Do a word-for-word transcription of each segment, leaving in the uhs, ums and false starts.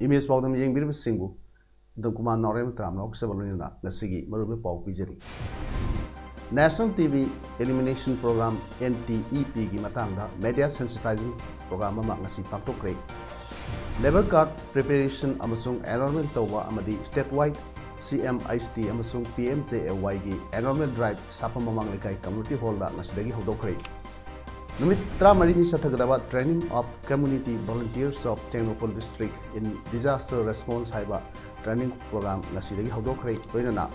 Image ꯄꯥꯎꯗꯝ ꯌꯦꯡꯕꯤꯔꯤꯕꯁꯤꯡꯕꯨ ꯎꯗꯝ Kumar ꯅꯥꯎꯔꯦꯝ ꯇꯔꯥꯝꯅ ꯑꯣꯛꯆꯕ ꯂꯣꯏꯅꯅ ꯉꯁꯤꯒꯤ ꯃꯔꯨꯑꯣꯏꯕ ꯄꯥꯎ ꯄꯤꯖꯔꯤ꯫ National T V Elimination Program, N T E P ꯒꯤ ꯃꯇꯥꯡꯗ media sensitization program ꯑꯃ ꯉꯁꯤ ꯄꯥꯡꯊꯣꯛꯈ꯭ꯔꯦ꯫ Labour card preparation ꯑꯃꯁꯨꯡ enrollment ꯇꯧꯕ ꯑꯃꯗꯤ state wide C M H T ꯑꯃꯁꯨꯡ P M J A Y ꯒꯤ enrollment drive ꯁꯥꯐꯝ ꯃꯃꯥꯡ ꯂꯩꯀꯥꯏ community hall ꯗ ꯉꯁꯤꯗꯒꯤ ꯍꯧꯗꯣꯛꯈ꯭ꯔꯦ꯫ ꯅꯨꯃꯤꯠ ꯇꯔꯥꯃꯔꯤꯅꯤ ꯆꯠꯊꯒꯗꯕ Training of Community Volunteers of Tengnoupal District in Disaster Response ꯍꯥꯏꯕ training program ꯉꯁꯤꯗꯒꯤ ꯍꯧꯗꯣꯛꯈ꯭ꯔꯦ꯫ ꯂꯣꯏꯅꯅ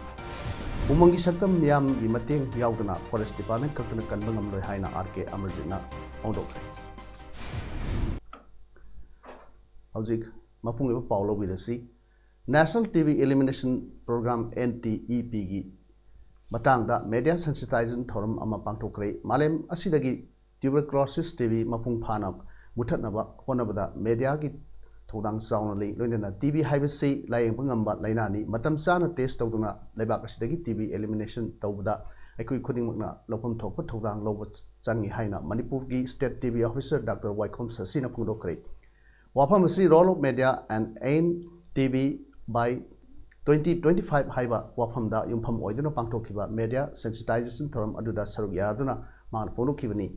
ꯎꯃꯪꯒꯤ ꯁꯛꯇꯝ ꯃꯤꯌꯥꯝꯒꯤ ꯃꯇꯦꯡ ꯌꯥꯎꯗꯅ forest department ꯈꯛꯇꯅ ꯀꯟꯕ ꯉꯝꯂꯣꯏ ꯍꯥꯏꯅ R K ꯑꯃꯔꯖꯤꯠꯅ ꯐꯣꯡꯗꯣꯛꯈ꯭ꯔꯦ꯫ ꯍꯧꯖꯤꯛ ꯃꯄꯨꯡ ꯑꯣꯏꯕ ꯄꯥꯎ ꯂꯧꯕꯤꯔꯁꯤ꯫ National T V Elimination Program, N T E P ꯒꯤ ꯃꯇꯥꯡꯗ media sensitization ꯊꯧꯔꯝ ꯑꯃ ꯄꯥꯡꯊꯣꯛꯈ꯭ꯔꯦ꯫ ꯃꯥꯂꯦꯝ ꯑꯁꯤꯗꯒꯤ tuberculosis T B ꯃꯄꯨꯡ ꯐꯥꯅ ꯃꯨꯊꯠꯅꯕ ꯍꯣꯠꯅꯕꯗ media ꯒꯤ ꯊꯧꯗꯥꯡ ꯆꯥꯎꯅ ꯂꯩ꯫ ꯂꯣꯏꯅꯅ T B ꯍꯥꯏꯕꯁꯤ ꯂꯥꯌꯦꯡꯕ ꯉꯝꯕ ꯂꯥꯏꯅꯥꯅꯤ꯫ ꯃꯇꯝ ꯆꯥꯅ test ꯇꯧꯗꯨꯅ ꯂꯩꯕꯥꯛ ꯑꯁꯤꯗꯒꯤ T B elimination ꯇꯧꯕꯗ ꯑꯩꯈꯣꯏ ꯈꯨꯗꯤꯡꯃꯛꯅ ꯂꯧꯐꯝ ꯊꯣꯛꯄ ꯊꯧꯗꯥꯡ ꯂꯧꯕ ꯆꯪꯏ ꯍꯥꯏꯅ ꯃꯅꯤꯄꯨꯔꯒꯤ state T B officer Doctor ꯋꯥꯏꯈꯣꯝ ꯁꯁꯤꯅ ꯐꯣꯡꯗꯣꯛꯈ꯭ꯔꯦ꯫ ꯋꯥꯐꯝ ꯑꯁꯤ Role of Media and End T B by twenty twenty-five ꯍꯥꯏꯕ ꯋꯥꯐꯝꯗ ꯌꯨꯝꯐꯝ ꯑꯣꯏꯗꯨꯅ ꯄꯥꯡꯊꯣꯛꯈꯤꯕ media sensitization ꯊꯧꯔꯝ ꯑꯗꯨꯗ ꯁꯔꯨꯛ ꯌꯥꯗꯨꯅ ꯃꯍꯥꯛꯅ ꯐꯣꯡꯗꯣꯛꯈꯤꯕꯅꯤ꯫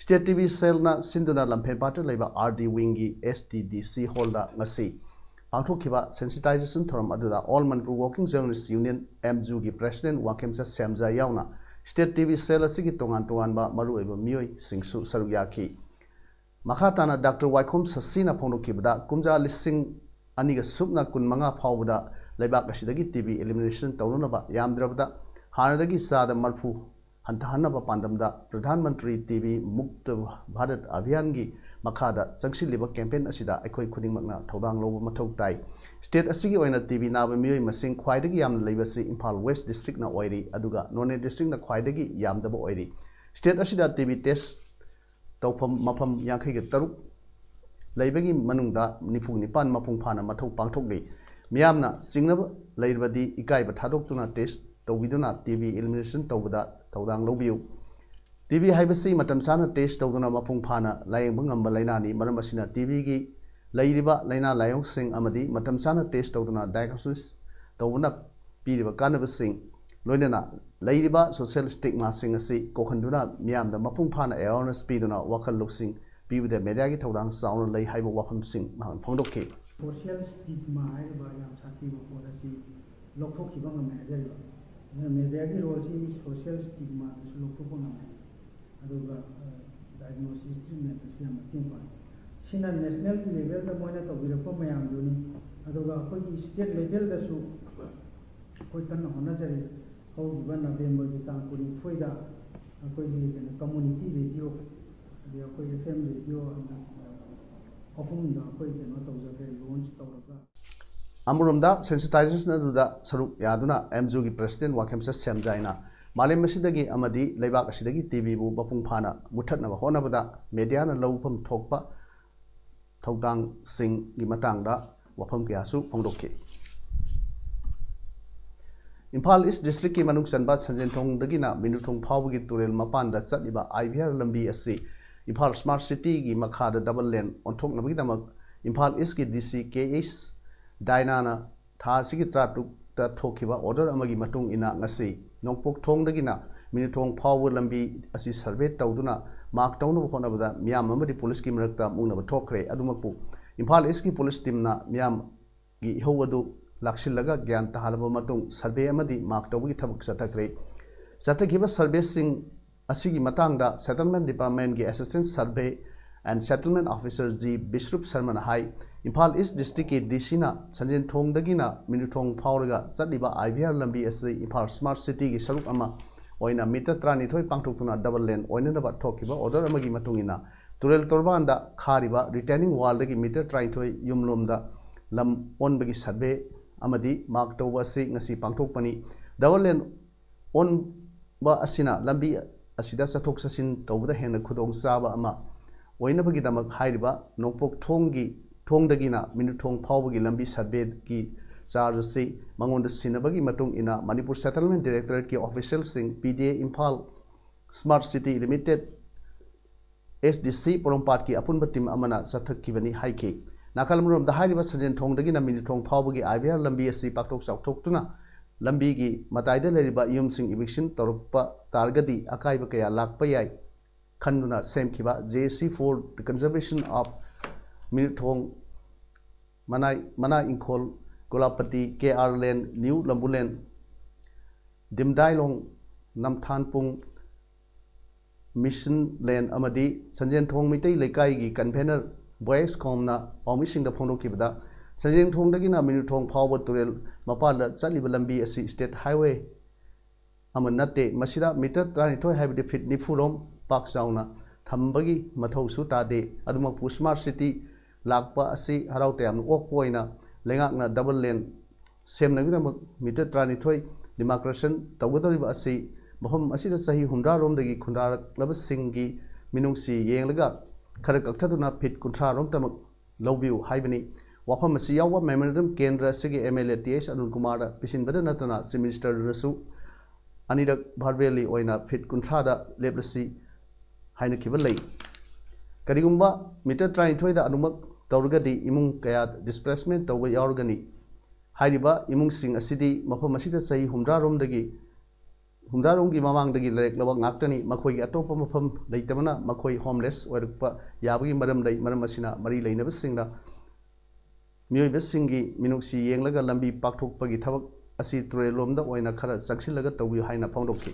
State T B cell ꯅ ꯁꯤꯟꯗꯨꯅ ꯂꯝꯐꯦꯜꯄꯥꯠꯇ ꯂꯩꯕ R D wing ꯒꯤ S T D C hall ꯗ ꯉꯁꯤ ꯄꯥꯡꯊꯣꯛꯈꯤꯕ sensitization ꯊꯧꯔꯝ ꯑꯗꯨꯗ All Manipur Working Journalist Union, M J U ꯒꯤ president ꯋꯥꯡꯈꯦꯝꯆꯠ ꯁ꯭ꯌꯥꯝꯖꯥ ꯌꯥꯎꯅ state T B cell ꯑꯁꯤꯒꯤ ꯇꯣꯉꯥꯟ ꯇꯣꯉꯥꯟꯕ ꯃꯔꯨꯑꯣꯏꯕ ꯃꯤꯑꯣꯏꯁꯤꯡꯁꯨ ꯁꯔꯨꯛ ꯌꯥꯈꯤ꯫ ꯃꯈꯥ ꯇꯥꯅ Doctor ꯋꯥꯏꯈꯣꯝ ꯁꯁꯤꯅ ꯐꯣꯡꯗꯣꯛꯈꯤꯕꯗ, ꯀꯨꯝꯖꯥ ꯂꯤꯁꯤꯡ ꯑꯅꯤꯒ ꯁꯨꯞꯅ ꯀꯨꯟꯃꯉꯥ ꯐꯥꯎꯕꯗ ꯂꯩꯕꯥꯛ ꯑꯁꯤꯗꯒꯤ T B elimination ꯇꯧꯅꯅꯕ ꯌꯥꯝꯗ꯭ꯔꯕꯗ ꯍꯥꯟꯅꯗꯒꯤ ꯆꯥꯗ ꯃꯔꯤꯐꯨ ꯍꯟꯊꯍꯟꯅꯕ ꯄꯥꯟꯗꯝꯗ ꯄ꯭ꯔꯙꯥꯟ ꯃꯟꯇ꯭ꯔꯤ ꯇꯤ ꯕꯤ ꯃꯨꯛꯇ ꯚꯥꯔꯠ ꯑꯚꯤꯌꯥꯟꯒꯤ ꯃꯈꯥꯗ ꯆꯪꯁꯤꯜꯂꯤꯕ ꯀꯦꯝꯄꯦꯟ ꯑꯁꯤꯗ ꯑꯩꯈꯣꯏ ꯈꯨꯗꯤꯡꯃꯛꯅ ꯊꯧꯗꯥꯡ ꯂꯧꯕ ꯃꯊꯧ ꯇꯥꯏ꯫ ꯁ꯭ꯇꯦꯠ ꯑꯁꯤꯒꯤ ꯑꯣꯏꯅ ꯇꯤ ꯕꯤ ꯅꯥꯕ ꯃꯤꯑꯣꯏ ꯃꯁꯤꯡ ꯈ꯭ꯋꯥꯏꯗꯒꯤ ꯌꯥꯝꯅ ꯂꯩꯕꯁꯤ ꯏꯝꯐꯥꯜ ꯋꯦꯁ ꯗꯤꯁꯇ꯭ꯔꯤꯛꯅ ꯑꯣꯏꯔꯤ, ꯑꯗꯨꯒ ꯅꯣꯅꯦ ꯗꯤꯁꯇ꯭ꯔꯤꯛꯅ ꯈ꯭ꯋꯥꯏꯗꯒꯤ ꯌꯥꯝꯗꯕ ꯑꯣꯏꯔꯤ꯫ ꯁ꯭ꯇꯦꯠ ꯑꯁꯤꯗ ꯇꯤ ꯕꯤ ꯇꯦꯁ ꯇꯧꯐꯝ ꯃꯐꯝ ꯌꯥꯡꯈꯩꯒ ꯇꯔꯨꯛ ꯂꯩꯕꯒꯤ ꯃꯅꯨꯡꯗ ꯅꯤꯐꯨ ꯅꯤꯄꯥꯟ ꯃꯄꯨꯡ ꯐꯥꯅ ꯃꯊꯧ ꯄꯥꯡꯊꯣꯛꯂꯤ꯫ ꯃꯤꯌꯥꯝꯅ ꯆꯤꯡꯅꯕ ꯂꯩꯔꯕꯗꯤ ꯏꯀꯥꯏꯕ ꯊꯥꯗꯣꯛꯇꯨꯅ ꯇꯦꯁ ꯇꯧꯕꯤꯗꯨꯅ ꯇꯤ ꯕꯤ ꯏꯂꯤꯃꯤꯅꯦꯁꯟ ꯇꯧꯕꯗ ꯊꯧꯗꯥꯡ ꯂꯧꯕꯤꯌꯨ꯫ ꯇꯤ ꯕꯤ ꯍꯥꯏꯕꯁꯤ ꯃꯇꯝ ꯆꯥꯅ ꯇꯦꯁ ꯇꯧꯗꯨꯅ ꯃꯄꯨꯡ ꯐꯥꯅ ꯂꯥꯌꯦꯡꯕ ꯉꯝꯕ ꯂꯥꯏꯅꯥꯅꯤ꯫ ꯃꯔꯝ ꯑꯁꯤꯅ ꯇꯤ ꯕꯤꯒꯤ ꯂꯩꯔꯤꯕ ꯂꯥꯏꯅꯥ ꯂꯥꯏꯑꯣꯡꯁꯤꯡ ꯑꯃꯗꯤ ꯃꯇꯝ ꯆꯥꯅ ꯇꯦꯁ ꯇꯧꯗꯨꯅ ꯗꯥꯏꯒꯅꯣꯁꯤꯁ ꯇꯧꯕꯅ ꯄꯤꯔꯤꯕ ꯀꯥꯟꯅꯕꯁꯤꯡ, ꯂꯣꯏꯅꯅ ꯂꯩꯔꯤꯕ ꯁꯣꯁꯤꯌꯦꯜ ꯁ꯭ꯇꯤꯒꯃꯥꯁꯤꯡ ꯑꯁꯤ ꯀꯣꯛꯍꯟꯗꯨꯅ ꯃꯤꯌꯥꯝꯗ ꯃꯄꯨꯡ ꯐꯥꯅ ꯑꯦꯋꯥꯔꯅꯦꯁ ꯄꯤꯗꯨꯅ ꯋꯥꯈꯜ ꯂꯧꯁꯤꯡ ꯄꯤꯕꯗ ꯃꯦꯗꯤꯌꯥꯒꯤ ꯊꯧꯗꯥꯡ ꯆꯥꯎꯅ ꯂꯩ ꯍꯥꯏꯕ ꯋꯥꯐꯝꯁꯤꯡ ꯃꯍꯥꯛꯅ ꯐꯣꯡꯗꯣꯛꯈꯤ꯫ ꯁꯣꯁꯤꯌꯦꯜ ꯁ꯭ꯇꯤꯒꯃꯥ ꯍꯥꯏꯔꯤꯕ ꯌꯥꯝ ꯁꯥꯊꯤꯕ ꯄꯣꯠ ꯑꯁꯤ ꯂꯧꯊꯣꯛꯈꯤꯕ ꯉꯝꯃꯦ ꯍꯥꯏꯖꯔꯤꯕ꯫ ꯑꯗꯨꯅ ꯃꯦꯗꯤꯌꯥꯒꯤ ꯔꯣꯜꯁꯤ ꯁꯣꯁꯤꯌꯦꯜ ꯁ꯭ꯇꯤꯒꯃꯥꯗꯨꯁꯨ ꯂꯧꯊꯣꯛꯄ ꯉꯝꯃꯦ꯫ ꯑꯗꯨꯒ ꯗꯥꯏꯒꯅꯣꯁꯤꯁ ꯇ꯭ꯔꯤꯠꯃꯦꯟꯗꯁꯨ ꯌꯥꯝ ꯃꯇꯦꯡ ꯄꯥꯡꯉꯤ꯫ ꯁꯤꯅ ꯅꯦꯁꯅꯦꯜꯒꯤ ꯂꯦꯚꯦꯜꯗ ꯃꯣꯏꯅ ꯇꯧꯕꯤꯔꯛꯄ ꯃꯌꯥꯝꯗꯨꯅꯤ꯫ ꯑꯗꯨꯒ ꯑꯩꯈꯣꯏꯒꯤ ꯁ꯭ꯇꯦꯠ ꯂꯦꯚꯦꯜꯗꯁꯨ ꯑꯩꯈꯣꯏ ꯀꯟꯅ ꯍꯣꯠꯅꯖꯔꯤ꯫ ꯍꯧꯈꯤꯕ ꯅꯕꯦꯝꯕꯔꯒꯤ ꯇꯥꯡ ꯀꯨꯟꯅꯤꯊꯣꯏꯗ ꯑꯩꯈꯣꯏꯒꯤ ꯀꯩꯅꯣ ꯀꯝꯃꯨꯅꯤꯇꯤ ꯔꯦꯗꯤꯑꯣ, ꯑꯗꯩ ꯑꯩꯈꯣꯏ ꯑꯦꯐ ꯑꯦꯝ ꯔꯦꯗꯤꯑꯣ, ꯑꯍꯨꯝꯗ ꯑꯩꯈꯣꯏ ꯀꯩꯅꯣ ꯇꯧꯖꯈ꯭ꯔꯦ, ꯂꯣꯟꯆ ꯇꯧꯔꯒ꯫ ꯑꯃꯔꯣꯝꯗ ꯁꯦꯟꯁꯤꯇꯥꯏꯖꯦꯁꯟ ꯑꯗꯨꯗ ꯁꯔꯨꯛ ꯌꯥꯗꯨꯅ ꯑꯦꯝꯖꯨꯒꯤ ꯄ꯭ꯔꯦꯁꯤꯗꯦꯟ ꯋꯥꯈꯦꯝꯆꯠ ꯁꯦꯝꯖꯥꯏꯅ ꯃꯥꯂꯦꯝ ꯑꯁꯤꯗꯒꯤ ꯑꯃꯗꯤ ꯂꯩꯕꯥꯛ ꯑꯁꯤꯗꯒꯤ ꯇꯤ ꯕꯤꯕꯨ ꯃꯄꯨꯡ ꯐꯥꯅ ꯃꯨꯠꯊꯠꯅꯕ ꯍꯣꯠꯅꯕꯗ ꯃꯦꯗꯤꯌꯥꯅ ꯂꯧꯐꯝ ꯊꯣꯛꯄ ꯊꯧꯗꯥꯡꯁꯤꯡꯒꯤ ꯃꯇꯥꯡꯗ ꯋꯥꯐꯝ ꯀꯌꯥꯁꯨ ꯐꯣꯡꯗꯣꯛꯈꯤ꯫ ꯏꯝꯐꯥꯜ ꯏꯁ ꯗꯤꯁꯇ꯭ꯔꯤꯛꯀꯤ ꯃꯅꯨꯡ ꯆꯟꯕ ꯁꯟꯖꯦꯟꯊꯣꯡꯗꯒꯤꯅ ꯃꯤꯅꯨꯊꯣꯡ ꯐꯥꯎꯕꯒꯤ ꯇꯨꯔꯦꯜ ꯃꯄꯥꯟꯗ ꯆꯠꯂꯤꯕ ꯑꯥꯏ ꯚꯤ ꯑꯥꯔ ꯂꯝꯕꯤ ꯑꯁꯤ ꯏꯝꯐꯥꯜ ꯁ꯭ꯃꯥꯔꯠ ꯁꯤꯇꯤꯒꯤ ꯃꯈꯥꯗ ꯗꯕꯜ ꯂꯦꯟ ꯑꯣꯟꯊꯣꯛꯅꯕꯒꯤꯗꯃꯛ ꯏꯝꯐꯥꯜ ꯏꯁꯀꯤ ꯗꯤ ꯁꯤ ꯀꯦ ꯑꯩꯆ ꯗꯥꯏꯅꯥꯅ ꯊꯥ ꯑꯁꯤꯒꯤ ꯇꯔꯥꯇꯔꯨꯛꯇ ꯊꯣꯛꯈꯤꯕ ꯑꯣꯔꯗꯔ ꯑꯃꯒꯤ ꯃꯇꯨꯡ ꯏꯟꯅ ꯉꯁꯤ ꯅꯣꯡꯄꯣꯛ ꯊꯣꯡꯗꯒꯤꯅ ꯃꯤꯅꯨꯊꯣꯡ ꯐꯥꯎꯕ ꯂꯝꯕꯤ ꯑꯁꯤ ꯁꯔꯚꯦ ꯇꯧꯗꯨꯅ ꯃꯥꯔꯛ ꯇꯧꯅꯕ ꯍꯣꯠꯅꯕꯗ ꯃꯤꯌꯥꯝ ꯑꯃꯗꯤ ꯄꯨꯂꯤꯁꯀꯤ ꯃꯔꯛꯇ ꯃꯨꯛꯅꯕ ꯊꯣꯛꯈ꯭ꯔꯦ꯫ ꯑꯗꯨꯃꯛꯄꯨ ꯏꯝꯐꯥꯜ ꯏꯁꯀꯤ ꯄꯨꯂꯤꯁ ꯇꯤꯝꯅ ꯃꯤꯌꯥꯝꯒꯤ ꯏꯍꯧ ꯑꯗꯨ ꯂꯥꯛꯁꯤꯜꯂꯒ ꯒ꯭ꯌꯥꯟ ꯇꯥꯍꯜꯂꯕ ꯃꯇꯨꯡ ꯁꯔꯚꯦ ꯑꯃꯗꯤ ꯃꯥꯔꯛ ꯇꯧꯕꯒꯤ ꯊꯕꯛ ꯆꯠꯊꯈ꯭ꯔꯦ꯫ ꯆꯠꯊꯈꯤꯕ ꯁꯔꯚꯦꯁꯤꯡ ꯑꯁꯤꯒꯤ ꯃꯇꯥꯡꯗ ꯁꯦꯇꯜꯃꯦꯟ ꯗꯤꯄꯥꯔꯠꯃꯦꯟꯒꯤ assistant survey and settlement officer G Biswarup ꯁꯔꯃꯅ ꯍꯥꯏ, ꯏꯝꯐꯥꯜ ꯏꯁ ꯗꯤꯁꯇ꯭ꯔꯤꯛꯀꯤ ꯗꯤ ꯁꯤꯅ ꯁꯟꯖꯦꯟꯊꯣꯡꯗꯒꯤꯅ ꯃꯤꯅꯨꯊꯣꯡ ꯐꯥꯎꯔꯒ ꯆꯠꯂꯤꯕ ꯑꯥꯏ ꯚꯤ ꯑꯥꯔ ꯂꯝꯕꯤ ꯑꯁꯤ ꯏꯝꯐꯥꯜ ꯁ꯭ꯃꯥꯔꯠ ꯁꯤꯇꯤꯒꯤ ꯁꯔꯨꯛ ꯑꯃ ꯑꯣꯏꯅ ꯃꯤꯇꯔ ꯇꯔꯥꯅꯤꯊꯣꯏ ꯄꯥꯡꯊꯣꯛꯇꯨꯅ ꯗꯕꯜ ꯂꯦꯟ ꯑꯣꯏꯅꯅꯕ ꯊꯣꯛꯈꯤꯕ ꯑꯣꯔꯗꯔ ꯑꯃꯒꯤ ꯃꯇꯨꯡ ꯏꯟꯅ ꯇꯨꯔꯦꯜ ꯇꯣꯔꯕꯥꯟꯗ ꯈꯥꯔꯤꯕ ꯔꯤꯇꯦꯅꯤꯡ ꯋꯥꯜꯗꯒꯤ ꯃꯤꯇꯔ ꯇꯔꯥꯅꯤꯊꯣꯏ ꯌꯨꯝꯂꯣꯝꯗ ꯂꯝ ꯑꯣꯟꯕꯒꯤ ꯁꯔꯚꯦ ꯑꯃꯗꯤ ꯃꯥꯔꯛ ꯇꯧꯕ ꯑꯁꯤ ꯉꯁꯤ ꯄꯥꯡꯊꯣꯛꯄꯅꯤ꯫ ꯗꯕꯜ ꯂꯦꯟ ꯑꯣꯟꯕ ꯑꯁꯤꯅ ꯂꯝꯕꯤ ꯑꯁꯤꯗ ꯆꯠꯊꯣꯛ ꯆꯠꯁꯤꯟ ꯇꯧꯕꯗ ꯍꯦꯟꯅ ꯈꯨꯗꯣꯡꯆꯥꯕ ꯑꯃ ꯑꯣꯏꯅꯕꯒꯤꯗꯃꯛ ꯍꯥꯏꯔꯤꯕ ꯅꯣꯡꯄꯣꯛ ꯊꯣꯡꯒꯤ ꯊꯣꯡꯗꯒꯤꯅ ꯃꯤꯅꯨꯊꯣꯡ ꯐꯥꯎꯕꯒꯤ ꯂꯝꯕꯤ ꯁꯔꯚꯦꯒꯤ ꯆꯥꯔꯖ ꯑꯁꯤ ꯃꯉꯣꯟꯗ ꯁꯤꯟꯅꯕꯒꯤ ꯃꯇꯨꯡ ꯏꯟꯅ ꯃꯅꯤꯄꯨꯔ ꯁꯦꯇꯜꯃꯦꯟ ꯗꯥꯏꯔꯦꯛꯇꯣꯔꯦꯠꯀꯤ ꯑꯣꯐꯤꯁꯤꯌꯦꯜꯁꯤꯡ, P D A Imphal smart city limited, S D C ꯄꯣꯔꯣꯝꯄꯥꯠꯀꯤ ꯑꯄꯨꯟꯕ ꯇꯤꯝ ꯑꯃꯅ ꯆꯠꯊꯈꯤꯕꯅꯤ ꯍꯥꯏꯈꯤ꯫ ꯅꯥꯀꯜ ꯑꯃꯔꯣꯝꯗ ꯍꯥꯏꯔꯤꯕ ꯁꯟꯖꯦꯟ ꯊꯣꯡꯗꯒꯤꯅ ꯃꯤꯅꯨꯊꯣꯡ ꯐꯥꯎꯕꯒꯤ ꯑꯥꯏ ꯕꯤ ꯑꯥꯔ ꯂꯝꯕꯤ ꯑꯁꯤ ꯄꯥꯛꯊꯣꯛ ꯆꯥꯎꯊꯣꯛꯇꯨꯅ ꯂꯝꯕꯤꯒꯤ ꯃꯇꯥꯏꯗ ꯂꯩꯔꯤꯕ ꯌꯨꯝꯁꯤꯡ ꯏꯚꯤꯛꯁꯟ ꯇꯧꯔꯛꯄ ꯇꯥꯔꯒꯗꯤ ꯑꯀꯥꯏꯕ ꯀꯌꯥ ꯂꯥꯛꯄ ꯌꯥꯏ ꯈꯟꯗꯨꯅ ꯁꯦꯝꯈꯤꯕ ꯖꯦ ꯑꯦ ꯁꯤ for the Conservation of ꯃꯤꯅꯨꯊꯣꯡ, ꯃꯅꯥꯏ, ꯃꯅꯥ ꯏꯪꯈꯣꯜ, ꯒꯣꯂꯥꯄꯇꯤ, ꯀꯦ ꯑꯥꯔ ꯂꯦꯟ, ꯅ꯭ꯌꯨ ꯂꯝꯕꯨꯂꯦꯟ, ꯗꯤꯝꯗꯥꯏꯂꯣꯡ, ꯅꯝꯊꯥꯟꯄꯨꯡ, ꯃꯤꯁꯟ ꯂꯦꯟ ꯑꯃꯗꯤ ꯁꯟꯖꯦꯟꯊꯣꯡ ꯃꯤꯇꯩ ꯂꯩꯀꯥꯏꯒꯤ ꯀꯟꯚꯦꯅꯔ ꯕꯣꯌꯦꯁ ꯀꯣꯝꯅ ꯄꯥꯎꯃꯤꯁꯤꯡꯗ ꯐꯣꯡꯗꯣꯛꯈꯤꯕꯗ, ꯁꯟꯖꯦꯟꯊꯣꯡꯗꯒꯤꯅ ꯃꯤꯅꯨꯊꯣꯡ ꯐꯥꯎꯕ ꯇꯨꯔꯦꯜ ꯃꯄꯥꯟꯗ ꯆꯠꯂꯤꯕ ꯂꯝꯕꯤ ꯑꯁꯤ ꯁ꯭ꯇꯦꯠ ꯍꯥꯏꯋꯦ ꯑꯃ ꯅꯠꯇꯦ꯫ ꯃꯁꯤꯗ ꯃꯤꯇꯔ ꯇꯔꯥꯅꯤꯊꯣꯏ, ꯍꯥꯏꯕꯗꯤ ꯐꯤꯠ ꯅꯤꯐꯨ ꯔꯣꯝ ꯄꯥꯛ ꯆꯥꯎꯅ ꯊꯝꯕꯒꯤ ꯃꯊꯧꯁꯨ ꯇꯥꯗꯦ꯫ ꯑꯗꯨꯃꯛꯄꯨ ꯁ꯭ꯃꯥꯔꯠ ꯁꯤꯇꯤ ꯂꯥꯛꯄ ꯑꯁꯤ ꯍꯔꯥꯎ ꯇꯌꯥꯝꯅ ꯑꯣꯛꯄ ꯑꯣꯏꯅ ꯂꯩꯉꯥꯛꯅ ꯗꯕꯜ ꯂꯦꯟ ꯁꯦꯝꯅꯕꯒꯤꯗꯃꯛ ꯃꯤꯇꯔ ꯇꯔꯥꯅꯤꯊꯣꯏ ꯗꯤꯃꯥꯔꯀꯦꯁꯟ ꯇꯧꯒꯗꯧꯔꯤꯕ ꯑꯁꯤ ꯃꯐꯝ ꯑꯁꯤꯗ ꯆꯍꯤ ꯍꯨꯝꯗ꯭ꯔꯥ ꯔꯣꯝꯗꯒꯤ ꯈꯨꯟꯗꯥꯔꯛꯂꯕꯁꯤꯡꯒꯤ ꯃꯤꯅꯨꯡꯁꯤ ꯌꯦꯡꯂꯒ ꯈꯔ ꯀꯛꯊꯗꯨꯅ ꯐꯤꯠ ꯀꯨꯟꯊ꯭ꯔꯥ ꯔꯣꯝꯇꯃꯛ ꯂꯧꯕꯤꯌꯨ ꯍꯥꯏꯕꯅꯤ꯫ ꯋꯥꯐꯝ ꯑꯁꯤ ꯌꯥꯎꯕ ꯃꯦꯃꯣꯔꯦꯟꯗꯝ ꯀꯦꯟꯗ꯭ꯔ ꯑꯁꯤꯒꯤ ꯑꯦꯝ ꯑꯦꯜ ꯑꯦ ꯇꯤ ꯑꯦꯁ ꯑꯅꯨꯜ ꯀꯨꯃꯥꯔꯗ ꯄꯤꯁꯤꯟꯕꯗ ꯅꯠꯇꯅ ꯆꯤꯐ ꯃꯤꯅꯤꯁꯇꯔꯗꯁꯨ ꯑꯅꯤꯔꯛ ꯚꯥꯔꯕꯦꯜꯂꯤ ꯑꯣꯏꯅ ꯐꯤꯠ ꯀꯨꯟꯊ꯭ꯔꯥꯗ ꯂꯦꯞꯂꯁꯤ ꯍꯥꯏꯅꯈꯤꯕ ꯂꯩ꯫ ꯀꯔꯤꯒꯨꯝꯕ ꯃꯤꯇꯔ ꯇꯔꯥꯅꯤꯊꯣꯏꯗ ꯑꯗꯨꯃꯛ ꯇꯧꯔꯒꯗꯤ ꯏꯃꯨꯡ ꯀꯌꯥ ꯗꯤꯁꯄ꯭ꯂꯦꯁꯃꯦꯟ ꯇꯧꯕ ꯌꯥꯎꯔꯒꯅꯤ꯫ ꯍꯥꯏꯔꯤꯕ ꯏꯃꯨꯡꯁꯤꯡ ꯑꯁꯤꯗꯤ ꯃꯐꯝ ꯑꯁꯤꯗ ꯆꯍꯤ ꯍꯨꯝꯗ꯭ꯔꯥ ꯔꯣꯝꯗꯒꯤ, ꯍꯨꯝꯗ꯭ꯔꯥ ꯔꯣꯝꯒꯤ ꯃꯃꯥꯡꯗꯒꯤ ꯂꯩꯔꯛꯂꯕ ꯉꯥꯛꯇꯅꯤ꯫ ꯃꯈꯣꯏꯒꯤ ꯑꯇꯣꯞꯄ ꯃꯐꯝ ꯂꯩꯇꯕꯅ ꯃꯈꯣꯏ ꯍꯣꯝꯂꯦꯁ ꯑꯣꯏꯔꯛꯄ ꯌꯥꯕꯒꯤ ꯃꯔꯝ ꯂꯩ꯫ ꯃꯔꯝ ꯑꯁꯤꯅ ꯃꯔꯤ ꯂꯩꯅꯕꯁꯤꯡꯅ ꯃꯤꯑꯣꯏꯕꯁꯤꯡꯒꯤ ꯃꯤꯅꯨꯡꯁꯤ ꯌꯦꯡꯂꯒ ꯂꯝꯕꯤ ꯄꯥꯛꯊꯣꯛꯄꯒꯤ ꯊꯕꯛ ꯑꯁꯤ ꯇꯨꯔꯦꯜꯂꯣꯝꯗ ꯑꯣꯏꯅ ꯈꯔ ꯆꯪꯁꯤꯜꯂꯒ ꯇꯧꯕꯤꯌꯨ ꯍꯥꯏꯅ ꯐꯣꯡꯗꯣꯛꯈꯤ꯫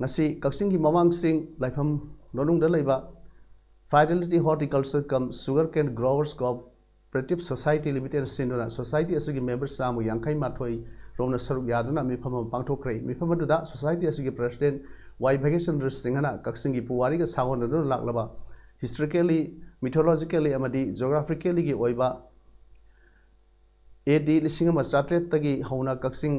ꯉꯁꯤ ꯀꯛꯆꯤꯡꯒꯤ ꯃꯃꯥꯡ ꯆꯤꯡ ꯂꯥꯏꯐꯝ ꯂꯣꯅꯨꯡꯗ ꯂꯩꯕ Fidelity Horticulture cum Sugar Cane Growers Cooperative Society Limited ꯁꯤꯟꯗꯨꯅ ꯁꯣꯁꯥꯏꯇꯤ ꯑꯁꯤꯒꯤ ꯃꯦꯝꯕꯔ ꯆꯥꯝꯃ ꯌꯥꯡꯈꯩ ꯃꯥꯊꯣꯏ ꯔꯣꯝꯅ ꯁꯔꯨꯛ ꯌꯥꯗꯨꯅ ꯃꯤꯐꯝ ꯑꯃ ꯄꯥꯡꯊꯣꯛꯈ꯭ꯔꯦ꯫ ꯃꯤꯐꯝ ꯑꯗꯨꯗ ꯁꯣꯁꯥꯏꯇꯤ ꯑꯁꯤꯒꯤ ꯄ꯭ꯔꯁꯤꯗꯦꯟ ꯋꯥꯏ ꯚꯥꯒꯦꯁꯟꯗ꯭ꯔ ꯁꯤꯡꯍꯅ ꯀꯛꯆꯤꯡꯒꯤ ꯄꯨꯋꯥꯔꯤꯒ ꯁꯥꯒꯣꯟꯅꯗꯨꯅ ꯂꯥꯛꯂꯕ historically, mythologically ꯑꯃꯗꯤ geographically ꯒꯤ ꯑꯣꯏꯕ ꯑꯦ ꯗꯤ ꯂꯤꯁꯤꯡ ꯑꯃ ꯆꯥꯇ꯭ꯔꯦꯠꯇꯒꯤ ꯍꯧꯅ ꯀꯛꯆꯤꯡ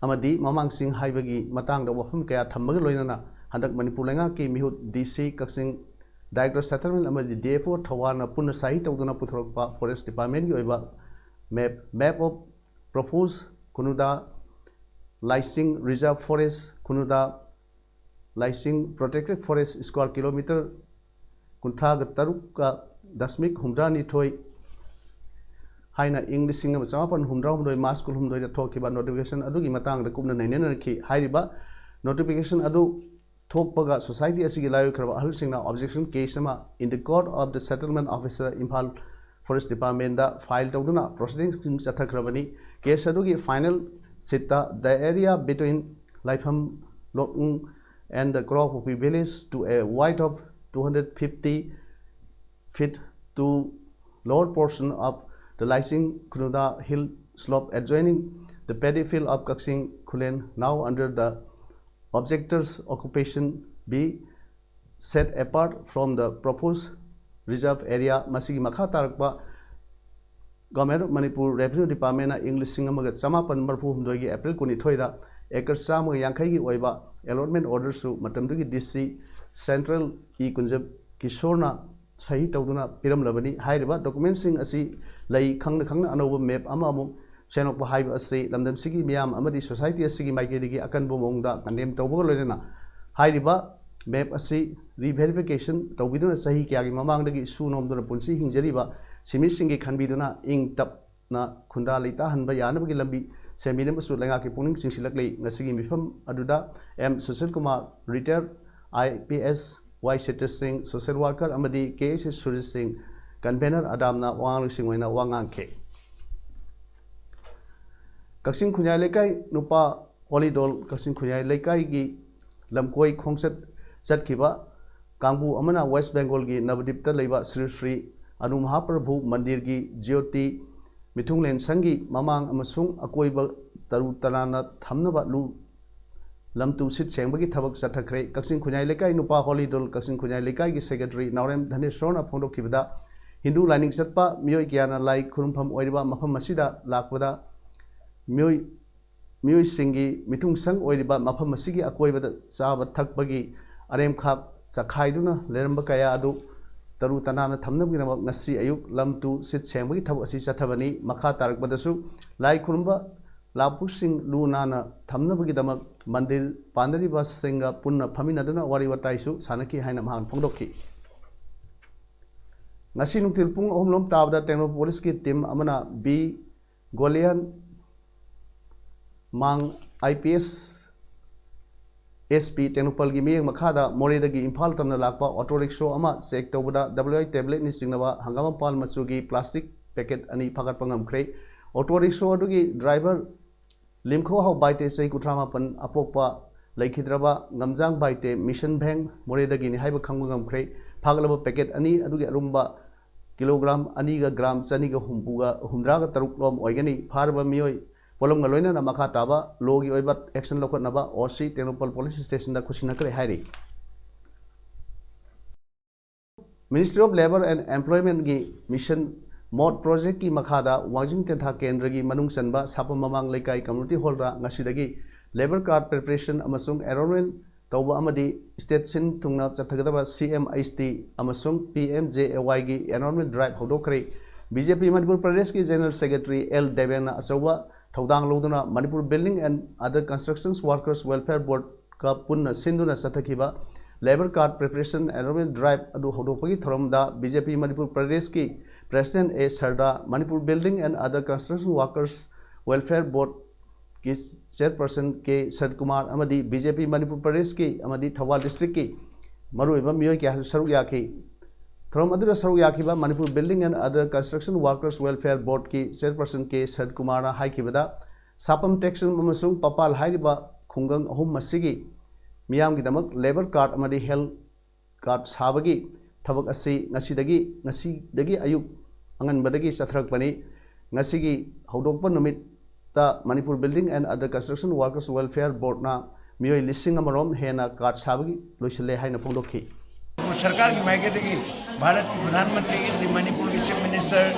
ꯑꯃꯗꯤ ꯃꯃꯥꯡꯁꯤꯡ ꯍꯥꯏꯕꯒꯤ ꯃꯇꯥꯡꯗ ꯋꯥꯐꯝ ꯀꯌꯥ ꯊꯝꯕꯒ ꯂꯣꯏꯅꯅ ꯍꯟꯗꯛ ꯃꯅꯤꯄꯨꯔ ꯂꯩꯉꯥꯛꯀꯤ ꯃꯤꯍꯨꯠ ꯗꯤ ꯁꯤ ꯀꯛꯆꯤꯡ, ꯗꯥꯏꯔꯦꯛꯇꯔ ꯁꯦꯇꯜꯃꯦꯟ ꯑꯃꯗꯤ ꯗꯤ ꯑꯦꯐ ꯑꯣ ꯊꯧꯕꯥꯜꯅ ꯄꯨꯟꯅ ꯁꯍꯤ ꯇꯧꯗꯨꯅ ꯄꯨꯊꯣꯔꯛꯄ ꯐꯣꯔꯦꯁ ꯗꯤꯄꯥꯔꯠꯃꯦꯟꯒꯤ ꯑꯣꯏꯕ ꯃꯦꯞ, map of proposed ꯈꯨꯅꯨꯗ ꯂꯥꯏꯁꯤꯡ reserve forest, ꯈꯨꯅꯨꯗ ꯂꯥꯏꯁꯤꯡ protected forest square kilometre ꯀꯨꯟꯊ꯭ꯔꯥꯒ ꯇꯔꯨꯛꯀ ꯗꯁꯃꯤꯛ ꯍꯨꯝꯗ꯭ꯔꯥꯅꯤꯊꯣꯏ ꯍꯥꯏꯅ ꯏꯪ ꯂꯤꯁꯤꯡ ꯑꯃ ꯆꯃꯥꯄꯟ ꯍꯨꯝꯗ꯭ꯔꯥꯍꯨꯝꯗꯣꯏ ꯃꯥꯔꯆ ꯀꯨꯟꯍꯨꯝꯗꯣꯏꯗ ꯊꯣꯛꯈꯤꯕ ꯅꯣꯇꯤꯐꯤꯀꯦꯁꯟ ꯑꯗꯨꯒꯤ ꯃꯇꯥꯡꯗ ꯀꯨꯞꯅ ꯅꯩꯅꯅꯔꯛꯈꯤ꯫ ꯍꯥꯏꯔꯤꯕ ꯅꯣꯇꯤꯐꯤꯀꯦꯁꯟ ꯑꯗꯨ ꯊꯣꯛꯄꯒ ꯁꯣꯁꯥꯏꯇꯤ ꯑꯁꯤꯒꯤ ꯂꯥꯏꯑꯣꯏꯈ꯭ꯔꯕ ꯑꯍꯜꯁꯤꯡꯅ objection case ꯑꯃ in the court of the settlement officer, Imphal forest ꯗꯤꯄꯥꯔꯠꯃꯦꯟꯗ ꯐꯥꯏꯜ ꯇꯧꯗꯨꯅ ꯄ꯭ꯔꯣꯁꯤꯗꯤꯡꯁꯤꯡ ꯆꯠꯊꯈ꯭ꯔꯕꯅꯤ꯫ ꯀꯦꯁ ꯑꯗꯨꯒꯤ ꯐꯥꯏꯅꯦꯜ ꯁꯤꯠꯇ the area between ꯂꯥꯏꯐꯝ ꯂꯣꯛꯅꯨꯡ and the ꯀ꯭ꯔꯣꯄꯣꯛꯄꯤ village to a wide of two hundred fifty feet to lower portion of the Laising Khunuda hill slope adjoining the paddy field of Kakching Khullen, now under the objector's occupation, be set apart from the proposed reserve area꯫ ꯃꯁꯤꯒꯤ ꯃꯈꯥ ꯇꯥꯔꯛꯄ Government of Manipur Revenue Department ꯅ ꯏꯪ ꯂꯤꯁꯤꯡ ꯑꯃꯒ ꯆꯃꯥꯄꯟ ꯃꯔꯤꯐꯨ ꯍꯨꯝꯗꯣꯏꯒꯤ April ꯀꯨꯟꯅꯤꯊꯣꯏꯗ acre ꯆꯥꯝꯃꯒ ꯌꯥꯡꯈꯩꯒꯤ ꯑꯣꯏꯕ allotment order ꯁꯨ ꯃꯇꯝꯗꯨꯒꯤ ꯗꯤ ꯁꯤ ꯁꯦꯟꯇ꯭ꯔꯦꯜ ꯏ ꯀꯨꯟꯖ ꯀꯤꯁꯣꯔꯅ ꯁꯍꯤ ꯇꯧꯗꯨꯅ ꯄꯤꯔꯝꯂꯕꯅꯤ꯫ ꯍꯥꯏꯔꯤꯕ ꯗꯣꯀꯨꯃꯦꯟꯁꯤꯡ ꯑꯁꯤ ꯂꯩ ꯈꯪꯅ ꯈꯪꯅ ꯑꯅꯧꯕ ꯃꯦꯞ ꯑꯃ ꯑꯃꯨꯛ ꯁꯦꯝꯂꯛꯄ ꯍꯥꯏꯕ ꯑꯁꯤ ꯂꯝꯗꯝꯁꯤꯒꯤ ꯃꯤꯌꯥꯝ ꯑꯃꯗꯤ ꯁꯣꯁꯥꯏꯇꯤ ꯑꯁꯤꯒꯤ ꯃꯥꯏꯀꯩꯗꯒꯤ ꯑꯀꯟꯕ ꯃꯑꯣꯡꯗ ꯀꯟꯗꯦꯝ ꯇꯧꯕꯒ ꯂꯣꯏꯅꯅ ꯍꯥꯏꯔꯤꯕ ꯃꯦꯞ ꯑꯁꯤ ꯔꯤꯚꯦꯔꯤꯐꯤꯀꯦꯁꯟ ꯇꯧꯕꯤꯗꯨꯅ ꯆꯍꯤ ꯀꯌꯥꯒꯤ ꯃꯃꯥꯡꯗꯒꯤ ꯁꯨ ꯅꯣꯝꯗꯨꯅ ꯄꯨꯟꯁꯤ ꯍꯤꯡꯖꯔꯤꯕ ꯁꯤꯟꯃꯤꯁꯤꯡꯒꯤ ꯈꯟꯕꯤꯗꯨꯅ ꯏꯪ ꯇꯞꯅ ꯈꯨꯟꯗꯥ ꯂꯩꯇꯥꯍꯟꯕ ꯌꯥꯅꯕꯒꯤ ꯂꯝꯕꯤ ꯁꯦꯝꯕꯤꯅꯕꯁꯨ ꯂꯩꯉꯥꯛꯀꯤ ꯄꯨꯛꯅꯤꯡ ꯆꯤꯡꯁꯤꯜꯂꯛꯂꯤ꯫ ꯉꯁꯤꯒꯤ ꯃꯤꯐꯝ ꯑꯗꯨꯗ M Sushil Kumar, retired I P S, Y Sitra Singh, social worker ꯑꯃꯗꯤ ꯀꯦ ꯑꯦꯁ ꯑꯦ ꯁꯨꯔꯖꯤꯠ ꯁꯤꯡ, ꯀꯟꯚꯦꯅꯔ ꯑꯗꯥꯝꯅ ꯋꯥꯉꯥꯡꯂꯣꯏꯁꯤꯡ ꯑꯣꯏꯅ ꯋꯥ ꯉꯥꯡꯈꯤ꯫ ꯀꯛꯆꯤꯡ ꯈꯨꯟꯌꯥꯏ ꯂꯩꯀꯥꯏ ꯅꯨꯄꯥ ꯍꯣꯂꯤꯗꯣꯜ ꯀꯛꯆꯤꯡ ꯈꯨꯟꯌꯥꯏ ꯂꯩꯀꯥꯏꯒꯤ ꯂꯝꯀꯣꯏ ꯈꯣꯡꯆꯠ ꯆꯠꯈꯤꯕ ꯀꯥꯡꯕꯨ ꯑꯃꯅ ꯋꯦꯁ ꯕꯦꯡꯒꯣꯜꯒꯤ ꯅꯕꯗꯤꯞꯇ ꯂꯩꯕ ꯁ꯭ꯔꯤ ꯁ꯭ꯔꯤ ꯑꯅꯨ ꯃꯍꯥꯄ꯭ꯔꯚꯨ ꯃꯟꯗꯤꯔꯒꯤ ꯖ꯭ꯌꯣꯇꯤ ꯃꯤꯊꯨꯡꯂꯦꯟ ꯁꯪꯒꯤ ꯃꯃꯥꯡ ꯑꯃꯁꯨꯡ ꯑꯀꯣꯏꯕ ꯇꯔꯨ ꯇꯅꯥꯟꯅ ꯊꯝꯅꯕ ꯂꯨ ꯂꯝ ꯇꯨ ꯁꯤꯠ ꯁꯦꯡꯕꯒꯤ ꯊꯕꯛ ꯆꯠꯊꯈ꯭ꯔꯦ꯫ ꯀꯛꯆꯤꯡ ꯈꯨꯟꯌꯥꯏ ꯂꯩꯀꯥꯏ ꯅꯨꯄꯥ ꯍꯣꯂꯤ ꯗꯣꯜ ꯀꯛꯆꯤꯡ ꯈꯨꯟꯌꯥꯏ ꯂꯩꯀꯥꯏꯒꯤ ꯁꯦꯀ꯭ꯔꯦꯇꯔꯤ ꯅꯥꯎꯔꯦꯝ ꯙꯅꯦꯁꯣꯔꯅ ꯐꯣꯡꯗꯣꯛꯈꯤꯕꯗ, ꯍꯤꯟꯗꯨ ꯂꯥꯏꯅꯤꯡ ꯆꯠꯄ ꯃꯤꯑꯣꯏ ꯀꯌꯥꯅ ꯂꯥꯏ ꯈꯨꯔꯨꯝꯐꯝ ꯑꯣꯏꯔꯤꯕ ꯃꯐꯝ ꯑꯁꯤꯗ ꯂꯥꯛꯄꯗ ꯃꯤꯑꯣꯏ ꯃꯤꯑꯣꯏꯁꯤꯡꯒꯤ ꯃꯤꯊꯨꯡꯁꯪ ꯑꯣꯏꯔꯤꯕ ꯃꯐꯝ ꯑꯁꯤꯒꯤ ꯑꯀꯣꯏꯕꯗ ꯆꯥꯕ ꯊꯛꯄꯒꯤ ꯑꯔꯦꯝꯈꯥꯛ ꯆꯈꯥꯏꯗꯨꯅ ꯂꯩꯔꯝꯕ ꯀꯌꯥ ꯑꯗꯨ ꯇꯔꯨ ꯇꯅꯥꯟꯅ ꯊꯝꯅꯕꯒꯤꯗꯃꯛ ꯉꯁꯤ ꯑꯌꯨꯛ ꯂꯝ ꯇꯨ ꯁꯤꯠ ꯁꯦꯡꯕꯒꯤ ꯊꯕꯛ ꯑꯁꯤ ꯆꯠꯊꯕꯅꯤ꯫ ꯃꯈꯥ ꯇꯥꯔꯛꯄꯗꯁꯨ ꯂꯥꯏ ꯈꯨꯔꯨꯝꯕ ꯂꯥꯛꯄꯁꯤꯡ ꯂꯨ ꯅꯥꯟꯅ ꯊꯝꯅꯕꯒꯤꯗꯃꯛ ꯃꯟꯗꯤꯔ ꯄꯥꯟꯅꯔꯤꯕꯁꯤꯡꯒ ꯄꯨꯟꯅ ꯐꯝꯃꯤꯟꯅꯗꯨꯅ ꯋꯥꯔꯤ ꯋꯥꯇꯥꯏꯁꯨ ꯁꯥꯟꯅꯈꯤ ꯍꯥꯏꯅ ꯃꯍꯥꯛꯅ ꯐꯣꯡꯗꯣꯛꯈꯤ꯫ ꯉꯁꯤ ꯅꯨꯡꯊꯤꯜ ꯄꯨꯡ ꯑꯍꯨꯝ ꯂꯣꯝ ꯇꯥꯕꯗ ꯇꯦꯡꯅꯧꯄꯜ ꯄꯨꯂꯤꯁꯀꯤ ꯇꯤꯝ ꯑꯃꯅ ꯕꯤ ꯒꯣꯂꯤꯌꯥꯟ ꯃꯥꯡ, ꯑꯥꯏ ꯄꯤ ꯑꯦꯁ, ꯑꯦꯁ ꯄꯤ ꯇꯦꯡꯅꯧꯄꯜꯒꯤ ꯃꯤꯠꯌꯦꯡ ꯃꯈꯥꯗ ꯃꯣꯔꯦꯗꯒꯤ ꯏꯝꯐꯥꯜ ꯇꯝꯅ ꯂꯥꯛꯄ ꯑꯣꯇꯣ ꯔꯤꯛꯁꯣ ꯑꯃ ꯆꯦꯛ ꯇꯧꯕꯗ ꯗꯕꯜꯌꯨ ꯑꯥꯏ ꯇꯦꯕ꯭ꯂꯦꯠꯅ ꯆꯤꯡꯅꯕ ꯍꯪꯒꯥꯝ ꯃꯄꯥꯜ ꯃꯆꯨꯒꯤ ꯄ꯭ꯂꯥꯁꯇꯤꯛ ꯄꯦꯀꯦꯠ ꯑꯅꯤ ꯐꯥꯒꯠꯄ ꯉꯝꯈ꯭ꯔꯦ꯫ ꯑꯣꯇꯣ ꯔꯤꯛꯁꯣ ꯑꯗꯨꯒꯤ ꯗ꯭ꯔꯥꯏꯚꯔ ꯂꯤꯝꯈꯣꯍꯥꯎ ꯕꯥꯏꯇꯦ, ꯆꯍꯤ ꯀꯨꯟꯊ꯭ꯔꯥ ꯃꯥꯄꯟ, ꯑꯄꯣꯛꯄ ꯂꯩꯈꯤꯗ꯭ꯔꯕ ꯉꯝꯖꯥꯡ ꯕꯥꯏꯇꯦ, ꯃꯤꯁꯟ ꯚꯦꯡ, ꯃꯣꯔꯦꯗꯒꯤꯅꯤ ꯍꯥꯏꯕ ꯈꯪꯕ ꯉꯝꯈ꯭ꯔꯦ꯫ ꯐꯥꯒꯠꯂꯕ ꯄꯦꯀꯦꯠ ꯑꯅꯤ ꯑꯗꯨꯒꯤ ꯑꯔꯨꯝꯕ ꯀꯤꯂꯣꯒ꯭ꯔꯥꯝ ꯑꯅꯤꯒ ꯒ꯭ꯔꯥꯝ ꯆꯅꯤꯒ ꯍꯨꯝꯐꯨꯒ, ꯍꯨꯝꯗ꯭ꯔꯥꯒ ꯇꯔꯨꯛ ꯂꯣꯝ ꯑꯣꯏꯒꯅꯤ꯫ ꯐꯥꯔꯕ ꯃꯤꯑꯣꯏ ꯄꯣꯠꯂꯝꯒ ꯂꯣꯏꯅꯅ ꯃꯈꯥ ꯇꯥꯕ ꯂꯣꯒꯤ ꯑꯣꯏꯕ ꯑꯦꯛꯁꯟ ꯂꯧꯈꯠꯅꯕ ꯑꯣ ꯁꯤ ꯇꯦꯡꯅꯧꯄꯜ ꯄꯨꯂꯤꯁ ꯁ꯭ꯇꯦꯁꯟꯗ ꯈꯨꯠꯁꯤꯟꯅꯈ꯭ꯔꯦ ꯍꯥꯏꯔꯤ꯫ Ministry of Labour and Employment ꯒꯤ ꯃꯤꯁꯟ ꯃꯣꯠ ꯄ꯭ꯔꯣꯖꯦꯛꯀꯤ ꯃꯈꯥꯗ ꯋꯥꯡꯖꯤꯡ ꯇꯦꯟꯊꯥ ꯀꯦꯟꯗ꯭ꯔꯒꯤ ꯃꯅꯨꯡ ꯆꯟꯕ ꯁꯥꯄꯝ ꯃꯃꯥꯡ ꯂꯩꯀꯥꯏ ꯀꯝꯃ꯭ꯌꯨꯅꯤꯇꯤ ꯍꯣꯜꯗ ꯉꯁꯤꯗꯒꯤ ꯂꯦꯕꯔ ꯀꯥꯔꯗ ꯄ꯭ꯔꯤꯄꯦꯔꯦꯁꯟ ꯑꯃꯁꯨꯡ ꯑꯦꯟꯔꯣꯜꯃꯦꯟ ꯇꯧꯕ ꯑꯃꯗꯤ ꯁ꯭ꯇꯦꯠ ꯁꯤꯟ ꯊꯨꯡꯅ ꯆꯠꯊꯒꯗꯕ ꯁꯤ ꯑꯦꯝ ꯑꯩꯆ ꯇꯤ ꯑꯃꯁꯨꯡ ꯄꯤ ꯑꯦꯝ ꯖꯦ ꯑꯦ ꯋꯥꯏꯒꯤ ꯑꯦꯟꯔꯣꯜꯃꯦꯟ ꯗ꯭ꯔꯥꯏꯚ ꯍꯧꯗꯣꯛꯈ꯭ꯔꯦ꯫ ꯕꯤ ꯖꯦ ꯄꯤ ꯃꯅꯤꯄꯨꯔ ꯄ꯭ꯔꯗꯦꯁꯀꯤ ꯖꯦꯅꯔꯦꯜ ꯁꯦꯀ꯭ꯔꯦꯇꯔꯤ ꯑꯦꯜ ꯗꯦꯕꯦꯟꯅ ꯑꯆꯧꯕ ꯊꯧꯗꯥꯡ ꯂꯧꯗꯨꯅ Manipur building and other constructions workers welfare ꯕꯣꯔꯗꯀ ꯄꯨꯟꯅ ꯁꯤꯟꯗꯨꯅ ꯆꯠꯊꯈꯤꯕ labour card preparation enrolment drive ꯑꯗꯨ ꯍꯧꯗꯣꯛꯄꯒꯤ ꯊꯧꯔꯝꯗ ꯕꯤ ꯖꯦ ꯄꯤ ꯃꯅꯤꯄꯨꯔ ꯄ꯭ꯔꯗꯦꯁꯀꯤ president A Sarda, Manipur building and other construction workers welfare board ꯀꯤ ꯆꯦꯌꯔꯄꯔꯁꯟ ꯀꯦ ꯁꯔꯠꯀꯨꯃꯥꯔ ꯑꯃꯗꯤ ꯕꯤ ꯖꯦ ꯄꯤ ꯃꯅꯤꯄꯨꯔ ꯄ꯭ꯔꯗꯦꯁꯀꯤ ꯑꯃꯗꯤ ꯊꯧꯕꯥꯜ ꯗꯤꯁꯇ꯭ꯔꯤꯛꯀꯤ ꯃꯔꯨꯑꯣꯏꯕ ꯃꯤꯑꯣꯏ ꯀꯌꯥꯁꯨ ꯁꯔꯨꯛ ꯌꯥꯈꯤ꯫ ꯊꯧꯔꯝ ꯑꯗꯨꯗ ꯁꯔꯨꯛ ꯌꯥꯈꯤꯕ Manipur building and other construction workers welfare ꯕꯣꯔꯗꯀꯤ ꯆꯦꯌꯔꯄꯔꯁꯟ ꯀꯦ ꯁꯔꯠꯀꯨꯃꯥꯔꯅ ꯍꯥꯏꯈꯤꯕꯗ, ꯁꯥꯄꯝ ꯇꯦꯛꯁꯝ ꯑꯃꯁꯨꯡ ꯄꯄꯥꯜ ꯍꯥꯏꯔꯤꯕ ꯈꯨꯡꯒꯪ ꯑꯍꯨꯝ ꯑꯁꯤꯒꯤ ꯃꯤꯌꯥꯝꯒꯤꯗꯃꯛ ꯂꯦꯕꯔ ꯀꯥꯔꯗ ꯑꯃꯗꯤ ꯍꯦꯜꯊ ꯀꯥꯔꯗ ꯁꯥꯕꯒꯤ ꯊꯕꯛ ꯑꯁꯤ ꯉꯁꯤꯗꯒꯤ, ꯉꯁꯤꯗꯒꯤ ꯑꯌꯨꯛ ꯑꯉꯟꯕꯗꯒꯤ ꯆꯠꯊꯔꯛꯄꯅꯤ꯫ ꯉꯁꯤꯒꯤ ꯍꯧꯗꯣꯛꯄ ꯅꯨꯃꯤꯠ ꯇ Manipur Building and Under Construction Workers Welfare Boardꯅ ꯃꯤꯑꯣꯏ ꯂꯤꯁꯤꯡ ꯑꯃꯔꯣꯝ ꯍꯦꯟꯅ ꯀꯥꯔꯗ ꯁꯥꯕꯒꯤ ꯂꯣꯏꯁꯤꯜꯂꯦ ꯍꯥꯏꯅ ꯐꯣꯡꯗꯣꯛꯈꯤ꯫ ꯁꯔꯀꯥꯔꯒꯤ ꯃꯥꯏꯀꯩꯗꯒꯤ ꯚꯥꯔꯠꯀꯤ ꯄ꯭ꯔꯙꯥꯟ ꯃꯟꯇ꯭ꯔꯤ ꯑꯃꯗꯤ ꯃꯅꯤꯄꯨꯔꯒꯤ ꯆꯤꯐ ꯃꯤꯅꯤꯁꯇꯔ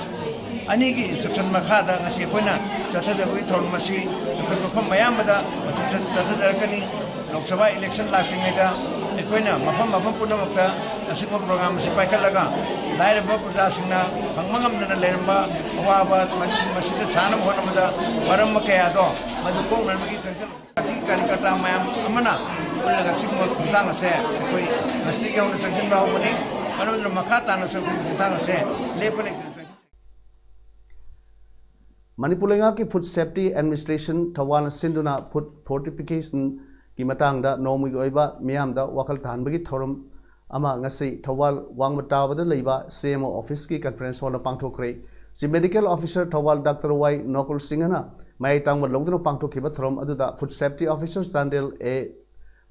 ꯑꯅꯤꯒꯤ ꯏꯟꯁꯇ꯭ꯔꯛꯁꯟ ꯃꯈꯥꯗ ꯉꯁꯤ ꯑꯩꯈꯣꯏꯅ ꯆꯠꯊꯖꯕꯒꯤ ꯊꯧꯔꯝ ꯑꯁꯤ ꯑꯩꯈꯣꯏ ꯃꯐꯝ ꯑꯌꯥꯝꯕꯗ ꯃꯁꯤ ꯆꯠ- ꯆꯠꯊꯖꯔꯛꯀꯅꯤ꯫ ꯂꯣꯛ ꯁꯚꯥ ꯏꯂꯦꯛꯁꯟ ꯂꯥꯛꯇ꯭ꯔꯤꯉꯩꯗ ꯑꯩꯈꯣꯏꯅ ꯃꯐꯝ ꯃꯐꯝ ꯄꯨꯝꯅꯃꯛꯇ ꯑꯁꯤꯒꯨꯝꯕ ꯄ꯭ꯔꯣꯒ꯭ꯔꯥꯝ ꯑꯁꯤ ꯄꯥꯏꯈꯠꯂꯒ ꯂꯥꯏꯔꯕ ꯄ꯭ꯔꯖꯥꯁꯤꯡꯅ ꯐꯪꯕ ꯉꯝꯗꯅ ꯂꯩꯔꯝꯕ ꯑꯋꯥꯕ ꯃꯁꯤꯗ ꯁꯥꯅꯕ ꯍꯣꯠꯅꯕꯗ ꯋꯥꯔꯝꯕ ꯀꯌꯥꯗꯣ ꯃꯗꯨ ꯀꯣꯛꯅꯅꯕꯒꯤ ꯆꯪꯁꯤꯜꯂꯛꯄ ꯄꯥꯔꯇꯤ ꯀꯥꯔꯤꯀꯔꯇꯥ ꯃꯌꯥꯝ ꯑꯃꯅ ꯄꯨꯜꯂꯒ ꯁꯤꯒꯨꯝꯕ ꯈꯣꯡꯊꯥꯡ ꯑꯁꯦ ꯑꯩꯈꯣꯏ ꯉꯁꯤꯗꯒꯤ ꯍꯧꯅ ꯆꯪꯁꯤꯟꯕ ꯍꯧꯕꯅꯤ꯫ ꯃꯔꯝ ꯑꯗꯨꯅ ꯃꯈꯥ ꯇꯥꯅꯁꯨ ꯑꯩꯈꯣꯏ ꯈꯣꯡꯊꯥꯡ ꯑꯁꯦ ꯂꯦꯞꯄ ꯂꯩꯇꯅ ꯆꯪꯁꯤꯟ ꯃꯅꯤꯄꯨꯔ ꯂꯩꯉꯥꯛꯀꯤ Food Safety Administration ꯊꯧꯕꯥꯜꯅ ꯁꯤꯟꯗꯨꯅ ꯐꯨꯗ ꯐꯣꯔꯇꯤꯐꯤꯀꯦꯁꯟꯒꯤ ꯃꯇꯥꯡꯗ ꯅꯣꯡꯃꯒꯤ ꯑꯣꯏꯕ ꯃꯤꯌꯥꯝꯗ ꯋꯥꯈꯜ ꯇꯥꯍꯟꯕꯒꯤ ꯊꯧꯔꯝ ꯑꯃ ꯉꯁꯤ ꯊꯧꯕꯥꯜ ꯋꯥꯡꯃ ꯇꯥꯕꯗ ꯂꯩꯕ C M O officeꯀꯤ conference hallꯗ ꯄꯥꯡꯊꯣꯛꯈ꯭ꯔꯦ꯫ Chief Medical Officer Thoubal doctor Y Nokul ꯁꯤꯡꯍꯅ ꯃꯌꯥꯏ ꯇꯥꯡꯕ ꯂꯧꯗꯨꯅ ꯄꯥꯡꯊꯣꯛꯈꯤꯕ ꯊꯧꯔꯝ ꯑꯗꯨꯗ Food Safety Officer Chandel A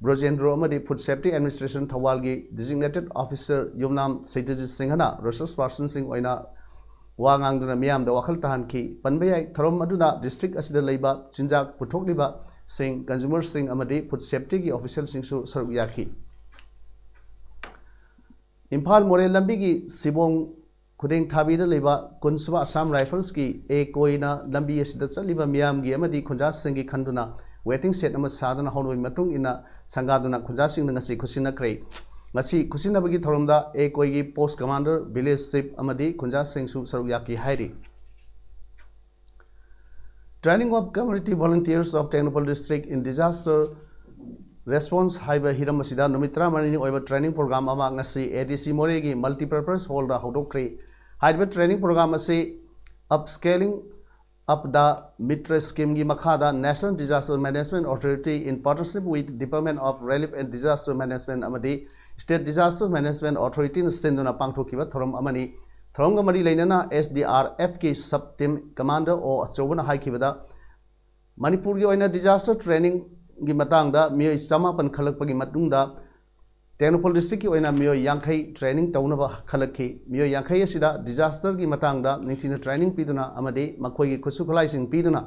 ꯕ꯭ꯔꯣꯖꯦꯟꯗ꯭ꯔꯣ ꯑꯃꯗꯤ Food Safety Administration ꯊꯧꯕꯥꯜꯒꯤ designated officer ꯌꯨꯝꯅꯥꯝ ꯁꯩꯇꯖꯤꯠ ꯁꯤꯡꯍꯅ resource personꯁꯤꯡ ꯑꯣꯏꯅ ꯋꯥ ꯉꯥꯡꯗꯨꯅ ꯃꯤꯌꯥꯝꯗ ꯋꯥꯈꯜ ꯇꯥꯍꯟꯈꯤ꯫ ꯄꯟꯕ ꯌꯥꯏ, ꯊꯧꯔꯝ ꯑꯗꯨꯗ district ꯑꯁꯤꯗ ꯂꯩꯕ ꯆꯤꯟꯖꯥꯛ ꯄꯨꯊꯣꯛꯂꯤꯕꯁꯤꯡ, consumerꯁꯤꯡ ꯑꯃꯗꯤ food safetyꯒꯤ officialꯁꯤꯡꯁꯨ ꯁꯔꯨꯛ ꯌꯥꯈꯤ꯫ ꯏꯝꯐꯥꯜ ꯃꯣꯔꯦ ꯂꯝꯕꯤꯒꯤ ꯁꯤꯕꯣꯡ ꯈꯨꯗꯦꯡ ꯊꯥꯕꯤꯗ ꯂꯩꯕ ꯀꯨꯟꯁꯨꯕ Assam Riflesꯀꯤ A ꯀꯣꯏꯅ ꯂꯝꯕꯤ ꯑꯁꯤꯗ ꯆꯠꯂꯤꯕ ꯃꯤꯌꯥꯝꯒꯤ ꯑꯃꯗꯤ ꯈꯨꯟꯖꯥꯁꯤꯡꯒꯤ ꯈꯟꯗꯨꯅ waiting shed ꯑꯃ ꯁꯥꯗꯨꯅ ꯍꯧꯅꯕꯒꯤ ꯃꯇꯨꯡ ꯏꯟꯅ ꯁꯪꯒꯥꯗꯨꯅ ꯈꯨꯟꯖꯥꯁꯤꯡꯅ ꯉꯁꯤ ꯈꯨꯠꯁꯤꯟꯅꯈ꯭ꯔꯦ꯫ ꯉꯁꯤ ꯈꯨꯠꯁꯤꯟꯅꯕꯒꯤ ꯊꯧꯔꯝꯗ A ꯀꯣꯏꯒꯤ post commander, village chief ꯑꯃꯗꯤ ꯈꯨꯟꯖꯥꯁꯤꯡꯁꯨ ꯁꯔꯨꯛ ꯌꯥꯈꯤ ꯍꯥꯏꯔꯤ꯫ Training of Community Volunteers of Tengnoupal District in Disaster Response ꯍꯥꯏꯕ ꯍꯤꯔꯝ ꯑꯁꯤꯗ ꯅꯨꯃꯤꯠ ꯇꯔꯥꯃꯔꯤꯅꯤ ꯑꯣꯏꯕ training program ꯑꯃ ꯉꯁꯤ A D C ꯃꯣꯔꯦꯒꯤ multipurpose hallꯗ ꯍꯧꯗꯣꯛꯈ꯭ꯔꯤ꯫ ꯍꯥꯏꯔꯤꯕ training program ꯑꯁꯤ Upscaling of the Mitra Schemeꯒꯤ ꯃꯈꯥꯗ National Disaster Management Authority in partnership with Department of Relief and Disaster Management ꯑꯃꯗꯤ State Disaster Management Authorityꯅ ꯁꯤꯟꯗꯨꯅ ꯄꯥꯡꯊꯣꯛꯈꯤꯕ ꯊꯧꯔꯝ ꯑꯃꯅꯤ꯫ ꯊꯧꯔꯝꯒ ꯃꯔꯤ ꯂꯩꯅꯅ S D R Fꯀꯤ sub team commander ꯑꯣ ꯑꯆꯧꯕꯅ ꯍꯥꯏꯈꯤꯕꯗ, ꯃꯅꯤꯄꯨꯔꯒꯤ ꯑꯣꯏꯅ disaster trainingꯒꯤ ꯃꯇꯥꯡꯗ ꯃꯤꯑꯣꯏ ꯆꯃꯥꯄꯟ ꯈꯜꯂꯛꯄꯒꯤ ꯃꯇꯨꯡꯗ, ꯇꯦꯡꯅꯧꯄꯜ districtꯀꯤ ꯑꯣꯏꯅ ꯃꯤꯑꯣꯏ ꯌꯥꯡꯈꯩ training ꯇꯧꯅꯕ ꯈꯜꯂꯛꯈꯤ꯫ ꯃꯤꯑꯣꯏ ꯌꯥꯡꯈꯩ ꯑꯁꯤꯗ disasterꯒꯤ ꯃꯇꯥꯡꯗ ꯅꯤꯡꯊꯤꯅ training ꯄꯤꯗꯨꯅ ꯑꯃꯗꯤ ꯃꯈꯣꯏꯒꯤ ꯈꯨꯠꯁꯨ ꯈꯨꯠꯂꯥꯏꯁꯤꯡ ꯄꯤꯗꯨꯅ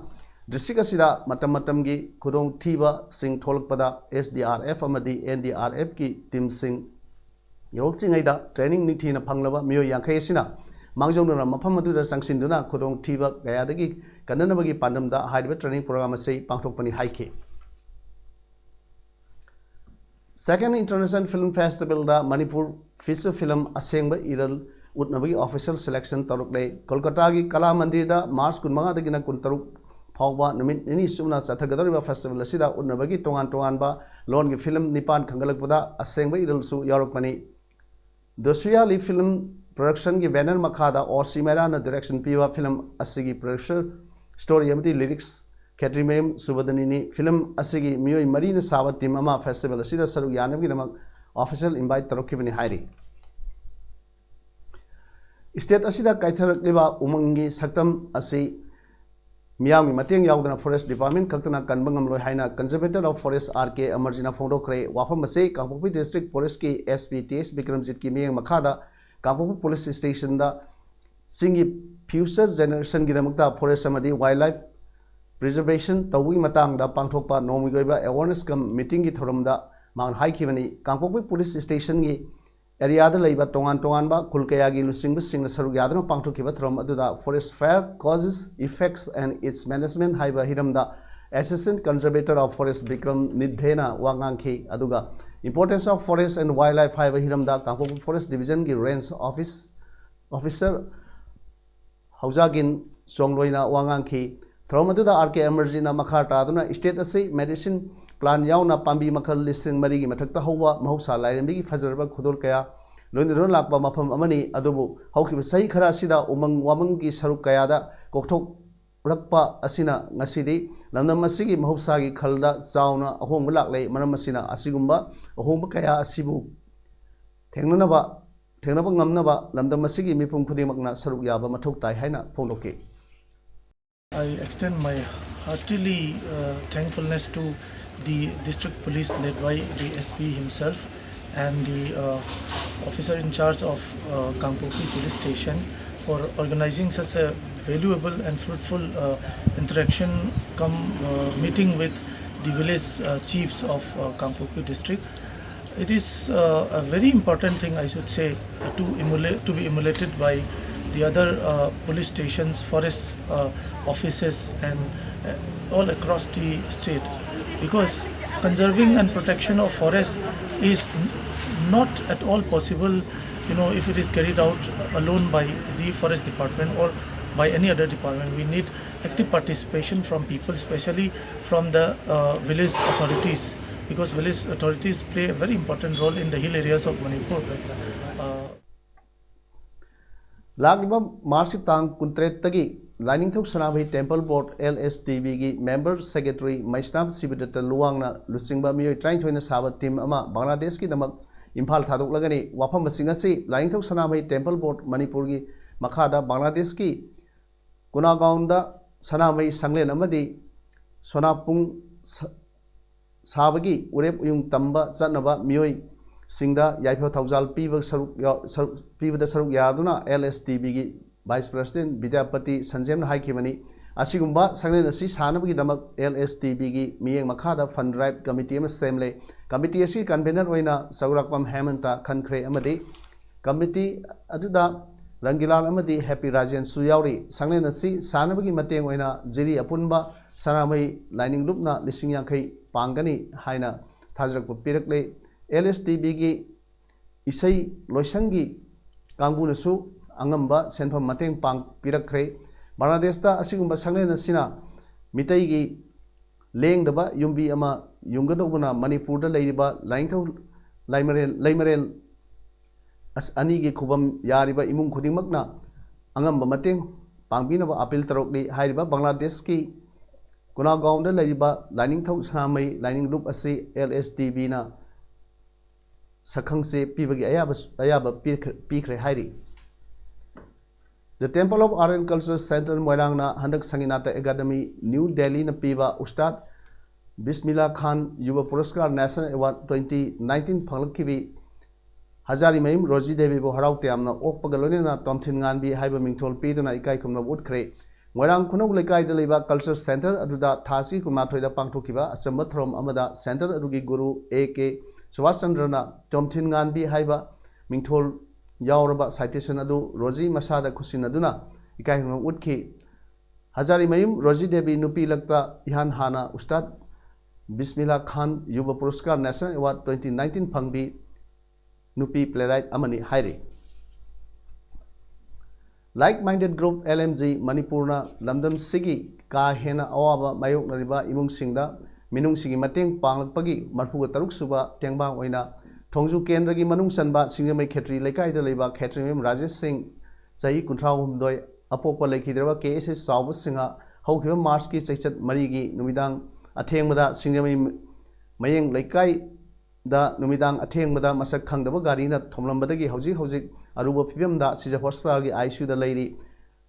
ꯗꯤꯁꯇ꯭ꯔꯤꯛ ꯑꯁꯤꯗ ꯃꯇꯝ ꯃꯇꯝꯒꯤ ꯈꯨꯗꯣꯡꯊꯤꯕꯁꯤꯡ ꯊꯣꯛꯂꯛꯄꯗ S D R F ꯑꯃꯗꯤ N D R F ꯀꯤ ꯇꯤꯝꯁꯤꯡ ꯌꯧꯔꯛꯇ꯭ꯔꯤꯉꯩꯗ ꯇ꯭ꯔꯦꯅꯤꯡ ꯅꯤꯡꯊꯤꯅ ꯐꯪꯂꯕ ꯃꯤꯑꯣꯏ ꯌꯥꯡꯈꯩ ꯑꯁꯤꯅ ꯃꯥꯡꯖꯧꯅꯅ ꯃꯐꯝ ꯑꯗꯨꯗ ꯆꯪꯁꯤꯟꯗꯨꯅ ꯈꯨꯗꯣꯡꯊꯤꯕ ꯀꯌꯥꯗꯒꯤ ꯀꯟꯅꯅꯕꯒꯤ ꯄꯥꯟꯗꯝꯗ ꯍꯥꯏꯔꯤꯕ ꯇ꯭ꯔꯦꯅꯤꯡ ꯄ꯭ꯔꯣꯒ꯭ꯔꯥꯝ ꯑꯁꯤ ꯄꯥꯡꯊꯣꯛꯄꯅꯤ ꯍꯥꯏꯈꯤ꯫ Second International Film Festivalꯗ Manipur feature film ꯑꯁꯦꯡꯕ ꯏꯔꯜ ꯎꯠꯅꯕꯒꯤ official selection ꯇꯧꯔꯛꯂꯦ꯫ ꯀꯣꯜꯀꯇꯥꯒꯤ ꯀꯂꯥ ꯃꯟꯗꯤꯔꯗ ꯃꯥꯔꯆ ꯀꯨꯟꯃꯉꯥꯗꯒꯤꯅ ꯀꯨꯟꯇꯔꯨꯛ ꯐꯥꯎꯕ ꯅꯨꯃꯤꯠ ꯅꯤꯅꯤ ꯆꯨꯞꯅ ꯆꯠꯊꯒꯗꯧꯔꯤꯕ festival ꯑꯁꯤꯗ ꯎꯠꯅꯕꯒꯤ ꯇꯣꯉꯥꯟ ꯇꯣꯉꯥꯟꯕ ꯂꯣꯟꯒꯤ film ꯅꯤꯄꯥꯟ ꯈꯟꯒꯠꯂꯛꯄꯗ ꯑꯁꯦꯡꯕ ꯏꯔꯜꯁꯨ ꯌꯥꯎꯔꯛꯄꯅꯤ꯫ ꯗꯣꯁꯨꯌꯥꯂꯤ film production ꯒꯤ banner ꯃꯈꯥꯗ ꯑꯣ ꯁꯤ ꯃꯦꯔꯥꯅ direction ꯄꯤꯕ film ꯑꯁꯤꯒꯤ producer, story ꯑꯃꯗꯤ lyrics ꯈꯦꯇ꯭ꯔꯤꯃꯌꯨꯝ ꯁꯨꯕꯗꯅꯤꯅꯤ꯫ Film ꯑꯁꯤꯒꯤ ꯃꯤꯑꯣꯏ ꯃꯔꯤꯅ ꯁꯥꯕ team ꯑꯃ festival ꯑꯁꯤꯗ ꯁꯔꯨꯛ ꯌꯥꯅꯕꯒꯤꯗꯃꯛ official invite ꯇꯧꯔꯛꯈꯤꯕꯅꯤ ꯍꯥꯏꯔꯤ꯫ State ꯑꯁꯤꯗ ꯀꯥꯏꯊꯔꯛꯂꯤꯕ ꯎꯃꯪꯒꯤ ꯁꯛꯇꯝ ꯑꯁꯤ ꯃꯤꯌꯥꯝꯒꯤ ꯃꯇꯦꯡ ꯌꯥꯎꯗꯅ forest department ꯈꯛꯇꯅ ꯀꯟꯕ ꯉꯝꯂꯣꯏ ꯍꯥꯏꯅ Conservator of Forest R K ꯑꯃꯔꯖꯤꯅ ꯐꯣꯡꯗꯣꯛꯈ꯭ꯔꯦ꯫ ꯋꯥꯐꯝ ꯑꯁꯤ ꯀꯥꯡꯄꯣꯛꯄꯤ district forest ꯀꯤ S P T S ꯕꯤꯀ꯭ꯔꯝꯖꯤꯠꯀꯤ ꯃꯤꯠꯌꯦꯡ ꯃꯈꯥꯗ ꯀꯥꯡꯄꯣꯛꯄꯤ police stationꯗ ꯆꯤꯡꯒꯤ future generation ꯒꯤꯗꯃꯛꯇ forest ꯑꯃꯗꯤ wildlife preservation ꯇꯧꯕꯒꯤ ꯃꯇꯥꯡꯗ ꯄꯥꯡꯊꯣꯛꯄ ꯅꯣꯡꯃꯒꯤ ꯑꯣꯏꯕ awareness cum meeting ꯒꯤ ꯊꯧꯔꯝꯗ ꯃꯍꯥꯛꯅ ꯍꯥꯏꯈꯤꯕꯅꯤ꯫ ꯀꯥꯡꯄꯣꯛꯄꯤ police station ꯒꯤ area ꯗ ꯂꯩꯕ ꯇꯣꯉꯥꯟ ꯇꯣꯉꯥꯟꯕ ꯈꯨꯜ ꯀꯌꯥꯒꯤ ꯂꯨꯆꯤꯡꯕꯁꯤꯡꯅ ꯁꯔꯨꯛ ꯌꯥꯗꯨꯅ ꯄꯥꯡꯊꯣꯛꯈꯤꯕ ꯊꯧꯔꯝ ꯑꯗꯨꯗ forest fire causes, effects and its management ꯍꯥꯏꯕ ꯍꯤꯔꯝꯗ Assistant Conservator of Forest Bikram ꯅꯤꯙꯦꯅ ꯋꯥ ꯉꯥꯡꯈꯤ꯫ ꯑꯗꯨꯒ Importance of Forest and Wildlife ꯍꯥꯏꯕ ꯍꯤꯔꯝꯗ ꯀꯥꯡꯄꯣꯛꯄꯤ forest division ꯒꯤ range office officer ꯍꯧꯖꯥꯒꯤꯟ ꯆꯣꯡꯂꯣꯏꯅ ꯋꯥ ꯉꯥꯡꯈꯤ꯫ ꯊꯧꯔꯝ ꯑꯗꯨꯗ R K ꯑꯃꯔꯖꯤꯠꯅ ꯃꯈꯥ ꯇꯥꯗꯨꯅ state ꯑꯁꯤ medicine plan ꯌꯥꯎꯅ ꯄꯥꯝꯕꯤ ꯃꯈꯜ ꯂꯤꯁꯤꯡ ꯃꯔꯤꯒꯤ ꯃꯊꯛꯇ ꯍꯧꯕ ꯃꯍꯧꯁꯥ ꯂꯥꯏꯔꯦꯝꯕꯤꯒꯤ ꯐꯖꯔꯕ ꯈꯨꯗꯣꯜ ꯀꯌꯥ ꯂꯣꯏꯅꯗꯨꯅ ꯂꯥꯛꯄ ꯃꯐꯝ ꯑꯃꯅꯤ꯫ ꯑꯗꯨꯕꯨ ꯍꯧꯈꯤꯕ ꯆꯍꯤ ꯈꯔ ꯑꯁꯤꯗ ꯎꯃꯪ ꯋꯥꯃꯪꯒꯤ ꯁꯔꯨꯛ ꯀꯌꯥꯗ ꯀꯣꯛꯊꯣꯛꯂꯛꯄ ꯑꯁꯤꯅ ꯉꯁꯤꯗꯤ ꯂꯝꯗꯝ ꯑꯁꯤꯒꯤ ꯃꯍꯧꯁꯥꯒꯤ ꯈꯜꯗ ꯆꯥꯎꯅ ꯑꯍꯣꯡꯕ ꯂꯥꯛꯂꯦ꯫ ꯃꯔꯝ ꯑꯁꯤꯅ ꯑꯁꯤꯒꯨꯝꯕ ꯑꯍꯣꯡꯕ ꯀꯌꯥ ꯑꯁꯤꯕꯨ ꯊꯦꯡꯅꯅꯕ ꯊꯦꯡꯅꯕ ꯉꯝꯅꯕ ꯂꯝꯗꯝ ꯑꯁꯤꯒꯤ ꯃꯤꯄꯨꯝ ꯈꯨꯗꯤꯡꯃꯛꯅ ꯁꯔꯨꯛ ꯌꯥꯕ ꯃꯊꯧ ꯇꯥꯏ ꯍꯥꯏꯅ ꯐꯣꯡꯗꯣꯛꯈꯤ꯫ I extend my heartily uh, thankfulness to the district police led by the S P himself and the uh, officer in charge of uh, Kangpokpi police station for organizing such a valuable and fruitful uh, interaction cum uh, meeting with the village uh, chiefs of uh, Kangpokpi district. It is uh, a very important thing, I should say, to emulate, to be emulated by the other uh, police stations, forest uh, offices, and uh, all across the state, because conserving and protection of forest is n- not at all possible, you know, if it is carried out alone by the forest department or by any other department. We need active participation from people, especially from the uh, village authorities, because village authorities play a very important role in the hill areas of Manipur. Uh, ꯂꯥꯛꯂꯤꯕ ꯃꯥꯔꯆꯀꯤ ꯇꯥꯡ ꯀꯨꯟꯇꯔꯦꯠꯇꯒꯤ ꯂꯥꯏꯅꯤꯡꯊꯧ ꯁꯅꯥꯃꯍꯤ temple ꯕꯣꯔꯗ, L ꯑꯦꯁ T ꯕꯤꯒꯤ member secretary ꯃꯩꯁꯅꯥꯝ ꯁꯤꯕꯗꯠꯇ ꯂꯨꯋꯥꯡꯅ ꯂꯨꯆꯤꯡꯕ ꯃꯤꯑꯣꯏ ꯇꯔꯥꯅꯤꯊꯣꯏꯅ ꯁꯥꯕ team ꯑꯃ ꯕꯪꯒ꯭ꯂꯥꯗꯦꯁꯀꯤꯗꯃꯛ ꯏꯝꯐꯥꯜ ꯊꯥꯗꯣꯛꯂꯒꯅꯤ꯫ ꯋꯥꯐꯝꯁꯤꯡ ꯑꯁꯤ ꯂꯥꯏꯅꯤꯡꯊꯧ ꯁꯅꯥꯃꯍꯤ temple ꯕꯣꯔꯗ ꯃꯅꯤꯄꯨꯔꯒꯤ ꯃꯈꯥꯗ ꯕꯪꯒ꯭ꯂꯥꯗꯦꯁꯀꯤ ꯀꯨꯅꯥꯒꯥꯎꯟꯗ ꯁꯅꯥꯃꯍꯤ ꯁꯪꯂꯦꯟ ꯑꯃꯗꯤ ꯁꯣꯅꯥꯄꯨꯡ ꯁ- ꯁꯥꯕꯒꯤ ꯎꯔꯦꯞ ꯎꯌꯨꯡ ꯇꯝꯕ ꯆꯠꯅꯕ ꯃꯤꯑꯣꯏꯁꯤꯡꯗ ꯌꯥꯏꯐ ꯊꯧꯖꯥꯜ ꯄꯤꯕ ꯁꯔꯨꯛ ꯌꯥꯎ- ꯁꯔꯨꯛ- ꯄꯤꯕꯗ ꯁꯔꯨꯛ ꯌꯥꯗꯨꯅ ꯑꯦꯜ ꯑꯦꯁ ꯇꯤ ꯕꯤꯒꯤ ꯚꯥꯏꯁ ꯄ꯭ꯔꯦꯁꯤꯗꯦꯟꯠ ꯕꯤꯗ꯭ꯌꯥꯄꯇꯤ ꯁꯟꯖꯦꯝꯅ ꯍꯥꯏꯈꯤꯕꯅꯤ꯫ ꯑꯁꯤꯒꯨꯝꯕ ꯁꯪꯂꯦꯟ ꯑꯁꯤ ꯁꯥꯅꯕꯒꯤꯗꯃꯛ ꯑꯦꯜ ꯑꯦꯁ ꯇꯤ ꯕꯤꯒꯤ ꯃꯤꯠꯌꯦꯡ ꯃꯈꯥꯗ ꯐꯟ ꯗ꯭ꯔꯥꯏꯚ ꯀꯃꯤꯇꯤ ꯑꯃ ꯁꯦꯝꯂꯦ꯫ ꯀꯃꯤꯇꯤ ꯑꯁꯤꯒꯤ ꯀꯟꯚꯦꯅꯔ ꯑꯣꯏꯅ ꯆꯧꯔꯥꯛꯄꯝ ꯍꯦꯃꯟꯇ ꯈꯟꯈ꯭ꯔꯦ ꯑꯃꯗꯤ ꯀꯃꯤꯇꯤ ꯑꯗꯨꯗ ꯔꯪꯒꯤꯂꯥꯜ ꯑꯃꯗꯤ ꯍꯦꯄꯤ ꯔꯥꯖꯦꯟꯁꯨ ꯌꯥꯎꯔꯤ꯫ ꯁꯪꯂꯦꯟ ꯑꯁꯤ ꯁꯥꯅꯕꯒꯤ ꯃꯇꯦꯡ ꯑꯣꯏꯅ ꯖꯤꯔꯤ ꯑꯄꯨꯟꯕ ꯁꯅꯥꯃꯍꯤ ꯂꯥꯏꯅꯤꯡ ꯂꯨꯞꯅ ꯂꯤꯁꯤꯡ ꯌꯥꯡꯈꯩ ꯄꯥꯡꯒꯅꯤ ꯍꯥꯏꯅ ꯊꯥꯖꯔꯛꯄ ꯄꯤꯔꯛꯂꯦ꯫ ꯑꯦꯜ ꯑꯦꯁ ꯇꯤ ꯕꯤꯒꯤ ꯏꯁꯩ ꯂꯣꯏꯁꯪꯒꯤ ꯀꯥꯡꯕꯨꯅꯁꯨ ꯑꯉꯝꯕ ꯁꯦꯟꯐꯝ ꯃꯇꯦꯡ ꯄꯥꯡ ꯄꯤꯔꯛꯈ꯭ꯔꯦ꯫ ꯕꯪꯒ꯭ꯂꯥꯗꯦꯁꯇ ꯑꯁꯤꯒꯨꯝꯕ ꯁꯪꯂꯦꯟ ꯑꯁꯤꯅ ꯃꯤꯇꯩꯒꯤ ꯂꯦꯡꯗꯕ ꯌꯨꯝꯕꯤ ꯑꯃ ꯌꯨꯡꯒꯗꯧꯕꯅ ꯃꯅꯤꯄꯨꯔꯗ ꯂꯩꯔꯤꯕ ꯂꯥꯏꯅꯤꯡꯊꯧ ꯂꯥꯏꯃꯔꯦꯜ ꯂꯩꯃꯔꯦꯜ ꯑꯁ- ꯑꯅꯤꯒꯤ ꯈꯨꯕꯝ ꯌꯥꯔꯤꯕ ꯏꯃꯨꯡ ꯈꯨꯗꯤꯡꯃꯛꯅ ꯑꯉꯝꯕ ꯃꯇꯦꯡ ꯄꯥꯡꯕꯤꯅꯕ ꯑꯄꯤꯜ ꯇꯧꯔꯛꯂꯤ꯫ ꯍꯥꯏꯔꯤꯕ ꯕꯪꯒ꯭ꯂꯥꯗꯦꯁꯀꯤ ꯀꯨꯅꯥꯒꯥꯎꯟꯗ ꯂꯩꯔꯤꯕ ꯂꯥꯏꯅꯤꯡꯊꯧ ꯁꯅꯥꯃꯍꯤ ꯂꯥꯏꯅꯤꯡ ꯂꯨꯞ ꯑꯁꯤ ꯑꯦꯜ ꯑꯦꯁ ꯇꯤ ꯕꯤꯅ ꯁꯛꯈꯪꯆꯦ ꯄꯤꯕꯒꯤ ꯑꯌꯥꯕ ꯑꯌꯥꯕ ꯄꯤꯈ꯭ꯔꯦ ꯄꯤꯈ꯭ꯔꯦ ꯍꯥꯏꯔꯤ꯫ The Temple of Art and Culture Centre ꯃꯣꯏꯔꯥꯡꯅ ꯍꯟꯗꯛ ꯁꯪꯒꯤꯅꯥꯇ ꯑꯦꯀꯥꯗꯃꯤ ꯅ꯭ꯌꯨ ꯗꯦꯜꯂꯤꯅ ꯄꯤꯕ Ustad Bismillah Khan Yuva Puraskar national award twenty nineteen ꯐꯪꯂꯛꯈꯤꯕꯤ ꯍꯖꯥꯔꯤꯃꯌꯨꯝ ꯔꯣꯖꯤ ꯗꯦꯕꯤꯕꯨ ꯍꯔꯥꯎ ꯇꯌꯥꯝꯅ ꯑꯣꯛꯄꯒ ꯂꯣꯏꯅꯅ ꯇꯣꯝꯊꯤꯟ ꯉꯥꯟꯕꯤ ꯍꯥꯏꯕ ꯃꯤꯡꯊꯣꯜ ꯄꯤꯗꯨꯅ ꯏꯀꯥꯏ ꯈꯨꯝꯅꯕ ꯎꯠꯈ꯭ꯔꯦ꯫ ꯃꯣꯏꯔꯥꯡ ꯈꯨꯅꯧ ꯂꯩꯀꯥꯏꯗ ꯂꯩꯕ ꯀꯜꯆꯔ ꯁꯦꯟꯇꯔ ꯑꯗꯨꯗ ꯊꯥ ꯑꯁꯤꯒꯤ ꯀꯨꯟꯃꯥꯊꯣꯏꯗ ꯄꯥꯡꯊꯣꯛꯈꯤꯕ ꯑꯆꯝꯕ ꯊꯧꯔꯝ ꯑꯃꯗ ꯁꯦꯟꯇꯔ ꯑꯗꯨꯒꯤ ꯒꯨꯔꯨ ꯑꯦ ꯀꯦ ꯁꯨꯕꯥꯁ ꯆꯟꯗ꯭ꯔꯅ ꯇꯣꯝꯊꯤꯟ ꯉꯥꯟꯕꯤ ꯍꯥꯏꯕ ꯃꯤꯡꯊꯣꯜ ꯌꯥꯎꯔꯕ ꯁꯥꯏꯇꯦꯁꯟ ꯑꯗꯨ ꯔꯣꯖꯤ ꯃꯁꯥꯗ ꯈꯨꯠꯁꯤꯟꯅꯗꯨꯅ ꯏꯀꯥꯏ ꯈꯨꯝꯅꯕ ꯎꯠꯈꯤ꯫ ꯍꯖꯥꯔꯤꯃꯌꯨꯝ ꯔꯣꯖꯤ ꯗꯦꯕꯤ ꯅꯨꯄꯤ ꯂꯛꯇ ꯏꯍꯥꯟ ꯍꯥꯟꯅ ꯎꯁꯇꯥꯗ Bismillah Khan Yuva Puraskar national award twenty nineteen ꯐꯪꯕꯤ ꯅꯨꯄꯤ playwright ꯑꯃꯅꯤ ꯍꯥꯏꯔꯤ꯫ Like Minded Group, L M G, ꯃꯅꯤꯄꯨꯔꯅ ꯂꯝꯗꯝꯁꯤꯒꯤ ꯀꯥ ꯍꯦꯟꯅ ꯑꯋꯥꯕ ꯃꯥꯌꯣꯛꯅꯔꯤꯕ ꯏꯃꯨꯡꯁꯤꯡꯗ ꯃꯤꯅꯨꯡꯁꯤꯒꯤ ꯃꯇꯦꯡ ꯄꯥꯡꯂꯛꯄꯒꯤ ꯃꯔꯤꯐꯨꯒ ꯇꯔꯨꯛ ꯁꯨꯕ ꯇꯦꯡꯕꯥꯡ ꯑꯣꯏꯅ ꯊꯣꯡꯖꯨ ꯀꯦꯟꯗ꯭ꯔꯒꯤ ꯃꯅꯨꯡ ꯆꯟꯕ ꯁꯤꯡꯖꯃꯩ ꯈꯦꯇ꯭ꯔꯤ ꯂꯩꯀꯥꯏꯗ ꯂꯩꯕ ꯈꯦꯇ꯭ꯔꯤꯃꯌꯨꯝ ꯔꯥꯖꯦꯁ ꯁꯤꯡ, ꯆꯍꯤ ꯀꯨꯟꯊ꯭ꯔꯥ ꯍꯨꯝꯗꯣꯏ, ꯑꯄꯣꯛꯄ ꯂꯩꯈꯤꯗ꯭ꯔꯕ ꯀꯦ ꯑꯦꯁ ꯑꯦꯁ ꯆꯥꯎꯕ ꯁꯤꯡꯍ ꯍꯧꯈꯤꯕ ꯃꯥꯔꯆꯀꯤ ꯆꯩꯆꯠ ꯃꯔꯤꯒꯤ ꯅꯨꯃꯤꯗꯥꯡ ꯑꯊꯦꯡꯕꯗ ꯁꯤꯡꯖꯃꯩ ꯃꯌꯦꯡ ꯂꯩꯀꯥꯏꯗ ꯅꯨꯃꯤꯗꯥꯡ ꯑꯊꯦꯡꯕꯗ ꯃꯁꯛ ꯈꯪꯗꯕ ꯒꯥꯔꯤꯅ ꯊꯣꯝꯂꯝꯕꯗꯒꯤ ꯍꯧꯖꯤꯛ ꯍꯧꯖꯤꯛ ꯑꯔꯨꯕ ꯐꯤꯕꯝꯗ ꯁꯤꯖ ꯍꯣꯁꯄꯤꯇꯥꯜꯒꯤ ꯑꯥꯏ ꯁꯤ ꯌꯨꯗ ꯂꯩꯔꯤ꯫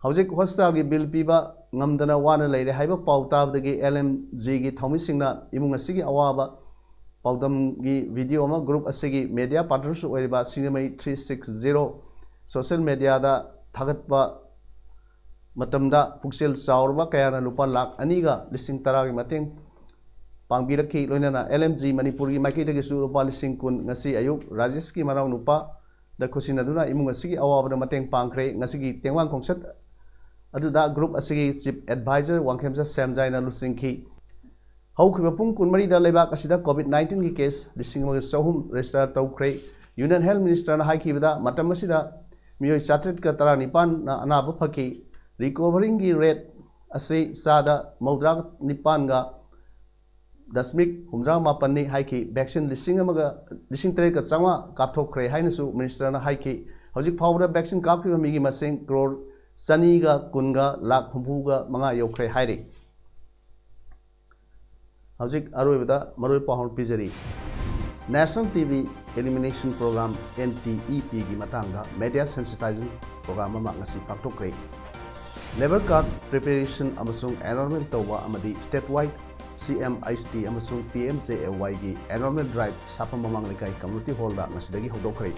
ꯍꯧꯖꯤꯛ ꯍꯣꯁꯄꯤꯇꯥꯜꯒꯤ ꯕꯤꯜ ꯄꯤꯕ ꯉꯝꯗꯅ ꯋꯥꯅ ꯂꯩꯔꯦ ꯍꯥꯏꯕ ꯄꯥꯎ ꯇꯥꯕꯗꯒꯤ ꯑꯦꯜ ꯑꯦꯝ ꯖꯤꯒꯤ ꯊꯧꯃꯤꯁꯤꯡꯅ ꯏꯃꯨꯡ ꯑꯁꯤꯒꯤ ꯑꯋꯥꯕ ꯄꯥꯎꯗꯝꯒꯤ ꯚꯤꯗꯤꯑꯣ ꯑꯃ ꯒ꯭ꯔꯨꯞ ꯑꯁꯤꯒꯤ ꯃꯦꯗꯤꯌꯥ ꯄꯥꯔꯠꯅꯔꯁꯨ ꯑꯣꯏꯔꯤꯕ ꯁꯤꯡꯖꯃꯩ ꯊ꯭ꯔꯤ ꯁꯤꯛꯁ ꯖꯤꯔꯣ ꯁꯣꯁꯤꯌꯦꯜ ꯃꯦꯗꯤꯌꯥꯗ ꯊꯥꯒꯠꯄ ꯃꯇꯝꯗ ꯄꯨꯛꯆꯦꯜ ꯆꯥꯎꯔꯕ ꯀꯌꯥꯅ ꯂꯨꯄꯥ ꯂꯥꯈ ꯑꯅꯤꯒ ꯂꯤꯁꯤꯡ ꯇꯔꯥꯒꯤ ꯃꯇꯦꯡ ꯄꯥꯡꯕꯤꯔꯛꯈꯤ꯫ ꯂꯣꯏꯅꯅ ꯑꯦꯜ ꯑꯦꯝ ꯖꯤ ꯃꯅꯤꯄꯨꯔꯒꯤ ꯃꯥꯏꯀꯩꯗꯒꯤꯁꯨ ꯂꯨꯄꯥ ꯂꯤꯁꯤꯡ ꯀꯨꯟ ꯉꯁꯤ ꯑꯌꯨꯛ ꯔꯥꯖꯦꯁꯀꯤ ꯃꯅꯥꯎ ꯅꯨꯄꯥꯗ ꯈꯨꯠꯁꯤꯟꯅꯗꯨꯅ ꯏꯃꯨꯡ ꯑꯁꯤꯒꯤ ꯑꯋꯥꯕꯗ ꯃꯇꯦꯡ ꯄꯥꯡꯈ꯭ꯔꯦ꯫ ꯉꯁꯤꯒꯤ ꯇꯦꯡꯕꯥꯡ ꯈꯣꯡꯆꯠ ꯑꯗꯨꯗ ꯒ꯭ꯔꯨꯞ ꯑꯁꯤꯒꯤ ꯆꯤꯐ ꯑꯦꯗꯚꯥꯏꯖꯔ ꯋꯥꯡꯈꯦꯝꯆꯠ ꯁꯦꯝꯖꯥꯏꯅ ꯂꯨꯆꯤꯡꯈꯤ꯫ ꯍꯧꯈꯤꯕ ꯄꯨꯡ ꯀꯨꯟꯃꯔꯤꯗ ꯂꯩꯕꯥꯛ ꯑꯁꯤꯗ ꯀꯣꯚꯤꯗ ꯅꯥꯏꯟꯇꯤꯟꯒꯤ ꯀꯦꯁ ꯂꯤꯁꯤꯡ ꯑꯃꯒ ꯆꯍꯨꯝ ꯔꯦꯖꯤꯁꯇꯔ ꯇꯧꯈ꯭ꯔꯦ꯫ ꯌꯨꯅꯤꯌꯟ ꯍꯦꯜꯊ ꯃꯤꯅꯤꯁꯇꯔꯅ ꯍꯥꯏꯈꯤꯕꯗ, ꯃꯇꯝ ꯑꯁꯤꯗ ꯃꯤꯑꯣꯏ ꯆꯥꯇ꯭ꯔꯦꯠꯀ ꯇꯔꯥꯅꯤꯄꯥꯟꯅ ꯑꯅꯥꯕ ꯐꯈꯤ꯫ ꯔꯤꯀꯣꯚꯔꯤꯡꯒꯤ ꯔꯦꯠ ꯑꯁꯤ ꯆꯥꯗ ꯃꯧꯗ꯭ꯔꯥ ꯅꯤꯄꯥꯟꯒ ꯗꯁꯃꯤꯛ ꯍꯨꯝꯗ꯭ꯔꯥ ꯃꯥꯄꯟꯅꯤ ꯍꯥꯏꯈꯤ꯫ ꯚꯦꯛꯁꯤꯟ ꯂꯤꯁꯤꯡ ꯑꯃꯒ, ꯂꯤꯁꯤꯡ ꯇꯔꯦꯠꯀ ꯆꯥꯝꯃꯉꯥ ꯀꯥꯞꯊꯣꯛꯈ꯭ꯔꯦ ꯍꯥꯏꯅꯁꯨ ꯃꯤꯅꯤꯁꯇꯔꯅ ꯍꯥꯏꯈꯤ꯫ ꯍꯧꯖꯤꯛ ꯐꯥꯎꯕꯗ ꯚꯦꯛꯁꯤꯟ ꯀꯥꯞꯈꯤꯕ ꯃꯤꯒꯤ ꯃꯁꯤꯡ ꯀ꯭ꯔꯣꯔ ꯆꯅꯤꯒ ꯀꯨꯟꯒ ꯂꯥꯈ ꯍꯨꯝꯐꯨꯒ ꯃꯉꯥ ꯌꯧꯈ꯭ꯔꯦ ꯍꯥꯏꯔꯤ꯫ ꯍꯧꯖꯤꯛ ꯑꯔꯣꯏꯕꯗ ꯃꯔꯨꯑꯣꯏ ꯄꯥꯎ ꯄꯤꯖꯔꯤ꯫ National T B Elimination Program, N T E P ꯒꯤ ꯃꯇꯥꯡꯗ ꯃꯦꯗꯤꯌꯥ ꯁꯦꯟꯁꯤꯇꯥꯏꯖꯦꯁꯟ ꯄ꯭ꯔꯣꯒ꯭ꯔꯥꯝ ꯑꯃ ꯉꯁꯤ ꯄꯥꯡꯊꯣꯛꯈ꯭ꯔꯦ꯫ ꯂꯦꯕꯔ ꯀꯥꯔꯗ ꯄ꯭ꯔꯤꯄꯦꯔꯦꯁꯟ ꯑꯃꯁꯨꯡ ꯑꯦꯟꯔꯣꯜꯃꯦꯟ ꯇꯧꯕ ꯑꯃꯗꯤ ꯁ꯭ꯇꯦꯠ ꯋꯥꯏꯗ C M H T ꯑꯃꯁꯨꯡ P M J A Yꯒꯤ Enrollment Drive ꯁꯥꯐꯝ ꯃꯃꯥꯡ ꯂꯩꯀꯥꯏ Community Hallꯗ ꯉꯁꯤꯗꯒꯤ ꯍꯧꯗꯣꯛꯈ꯭ꯔꯦ꯫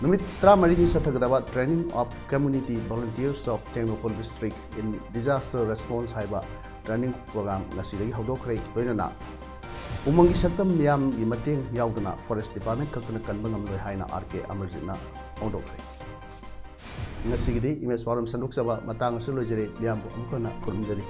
ꯅꯨꯃꯤꯠ ꯇꯔꯥꯃꯔꯤꯅꯤ ꯆꯠꯊꯒꯗꯕ Training of Community Volunteers of Tengnoupal District in Disaster Response ꯍꯥꯏꯕ training program ꯉꯁꯤꯗꯒꯤ ꯍꯧꯗꯣꯛꯈ꯭ꯔꯦ꯫ ꯂꯣꯏꯅꯅ ꯎꯃꯪꯒꯤ ꯁꯛꯇꯝ ꯃꯤꯌꯥꯝꯒꯤ ꯃꯇꯦꯡ ꯌꯥꯎꯗꯅ Forest Department ꯈꯛꯇꯅ ꯀꯟꯕ ꯉꯝꯂꯣꯏ ꯍꯥꯏꯅ R K ꯑꯃꯔꯖꯤꯠꯅ ꯐꯣꯡꯗꯣꯛꯈ꯭ꯔꯦ꯫ ꯉꯁꯤꯒꯤꯗꯤ ꯏꯃꯦꯖ ꯄꯥꯎꯔꯝ ꯁꯟꯗꯣꯛꯆꯕ ꯃꯇꯥꯡ ꯑꯁꯤꯗ ꯂꯣꯏꯖꯔꯦ꯫ ꯃꯤꯌꯥꯝꯕꯨ ꯑꯃꯨꯛ ꯍꯟꯅ ꯈꯨꯔꯨꯝꯖꯔꯤ꯫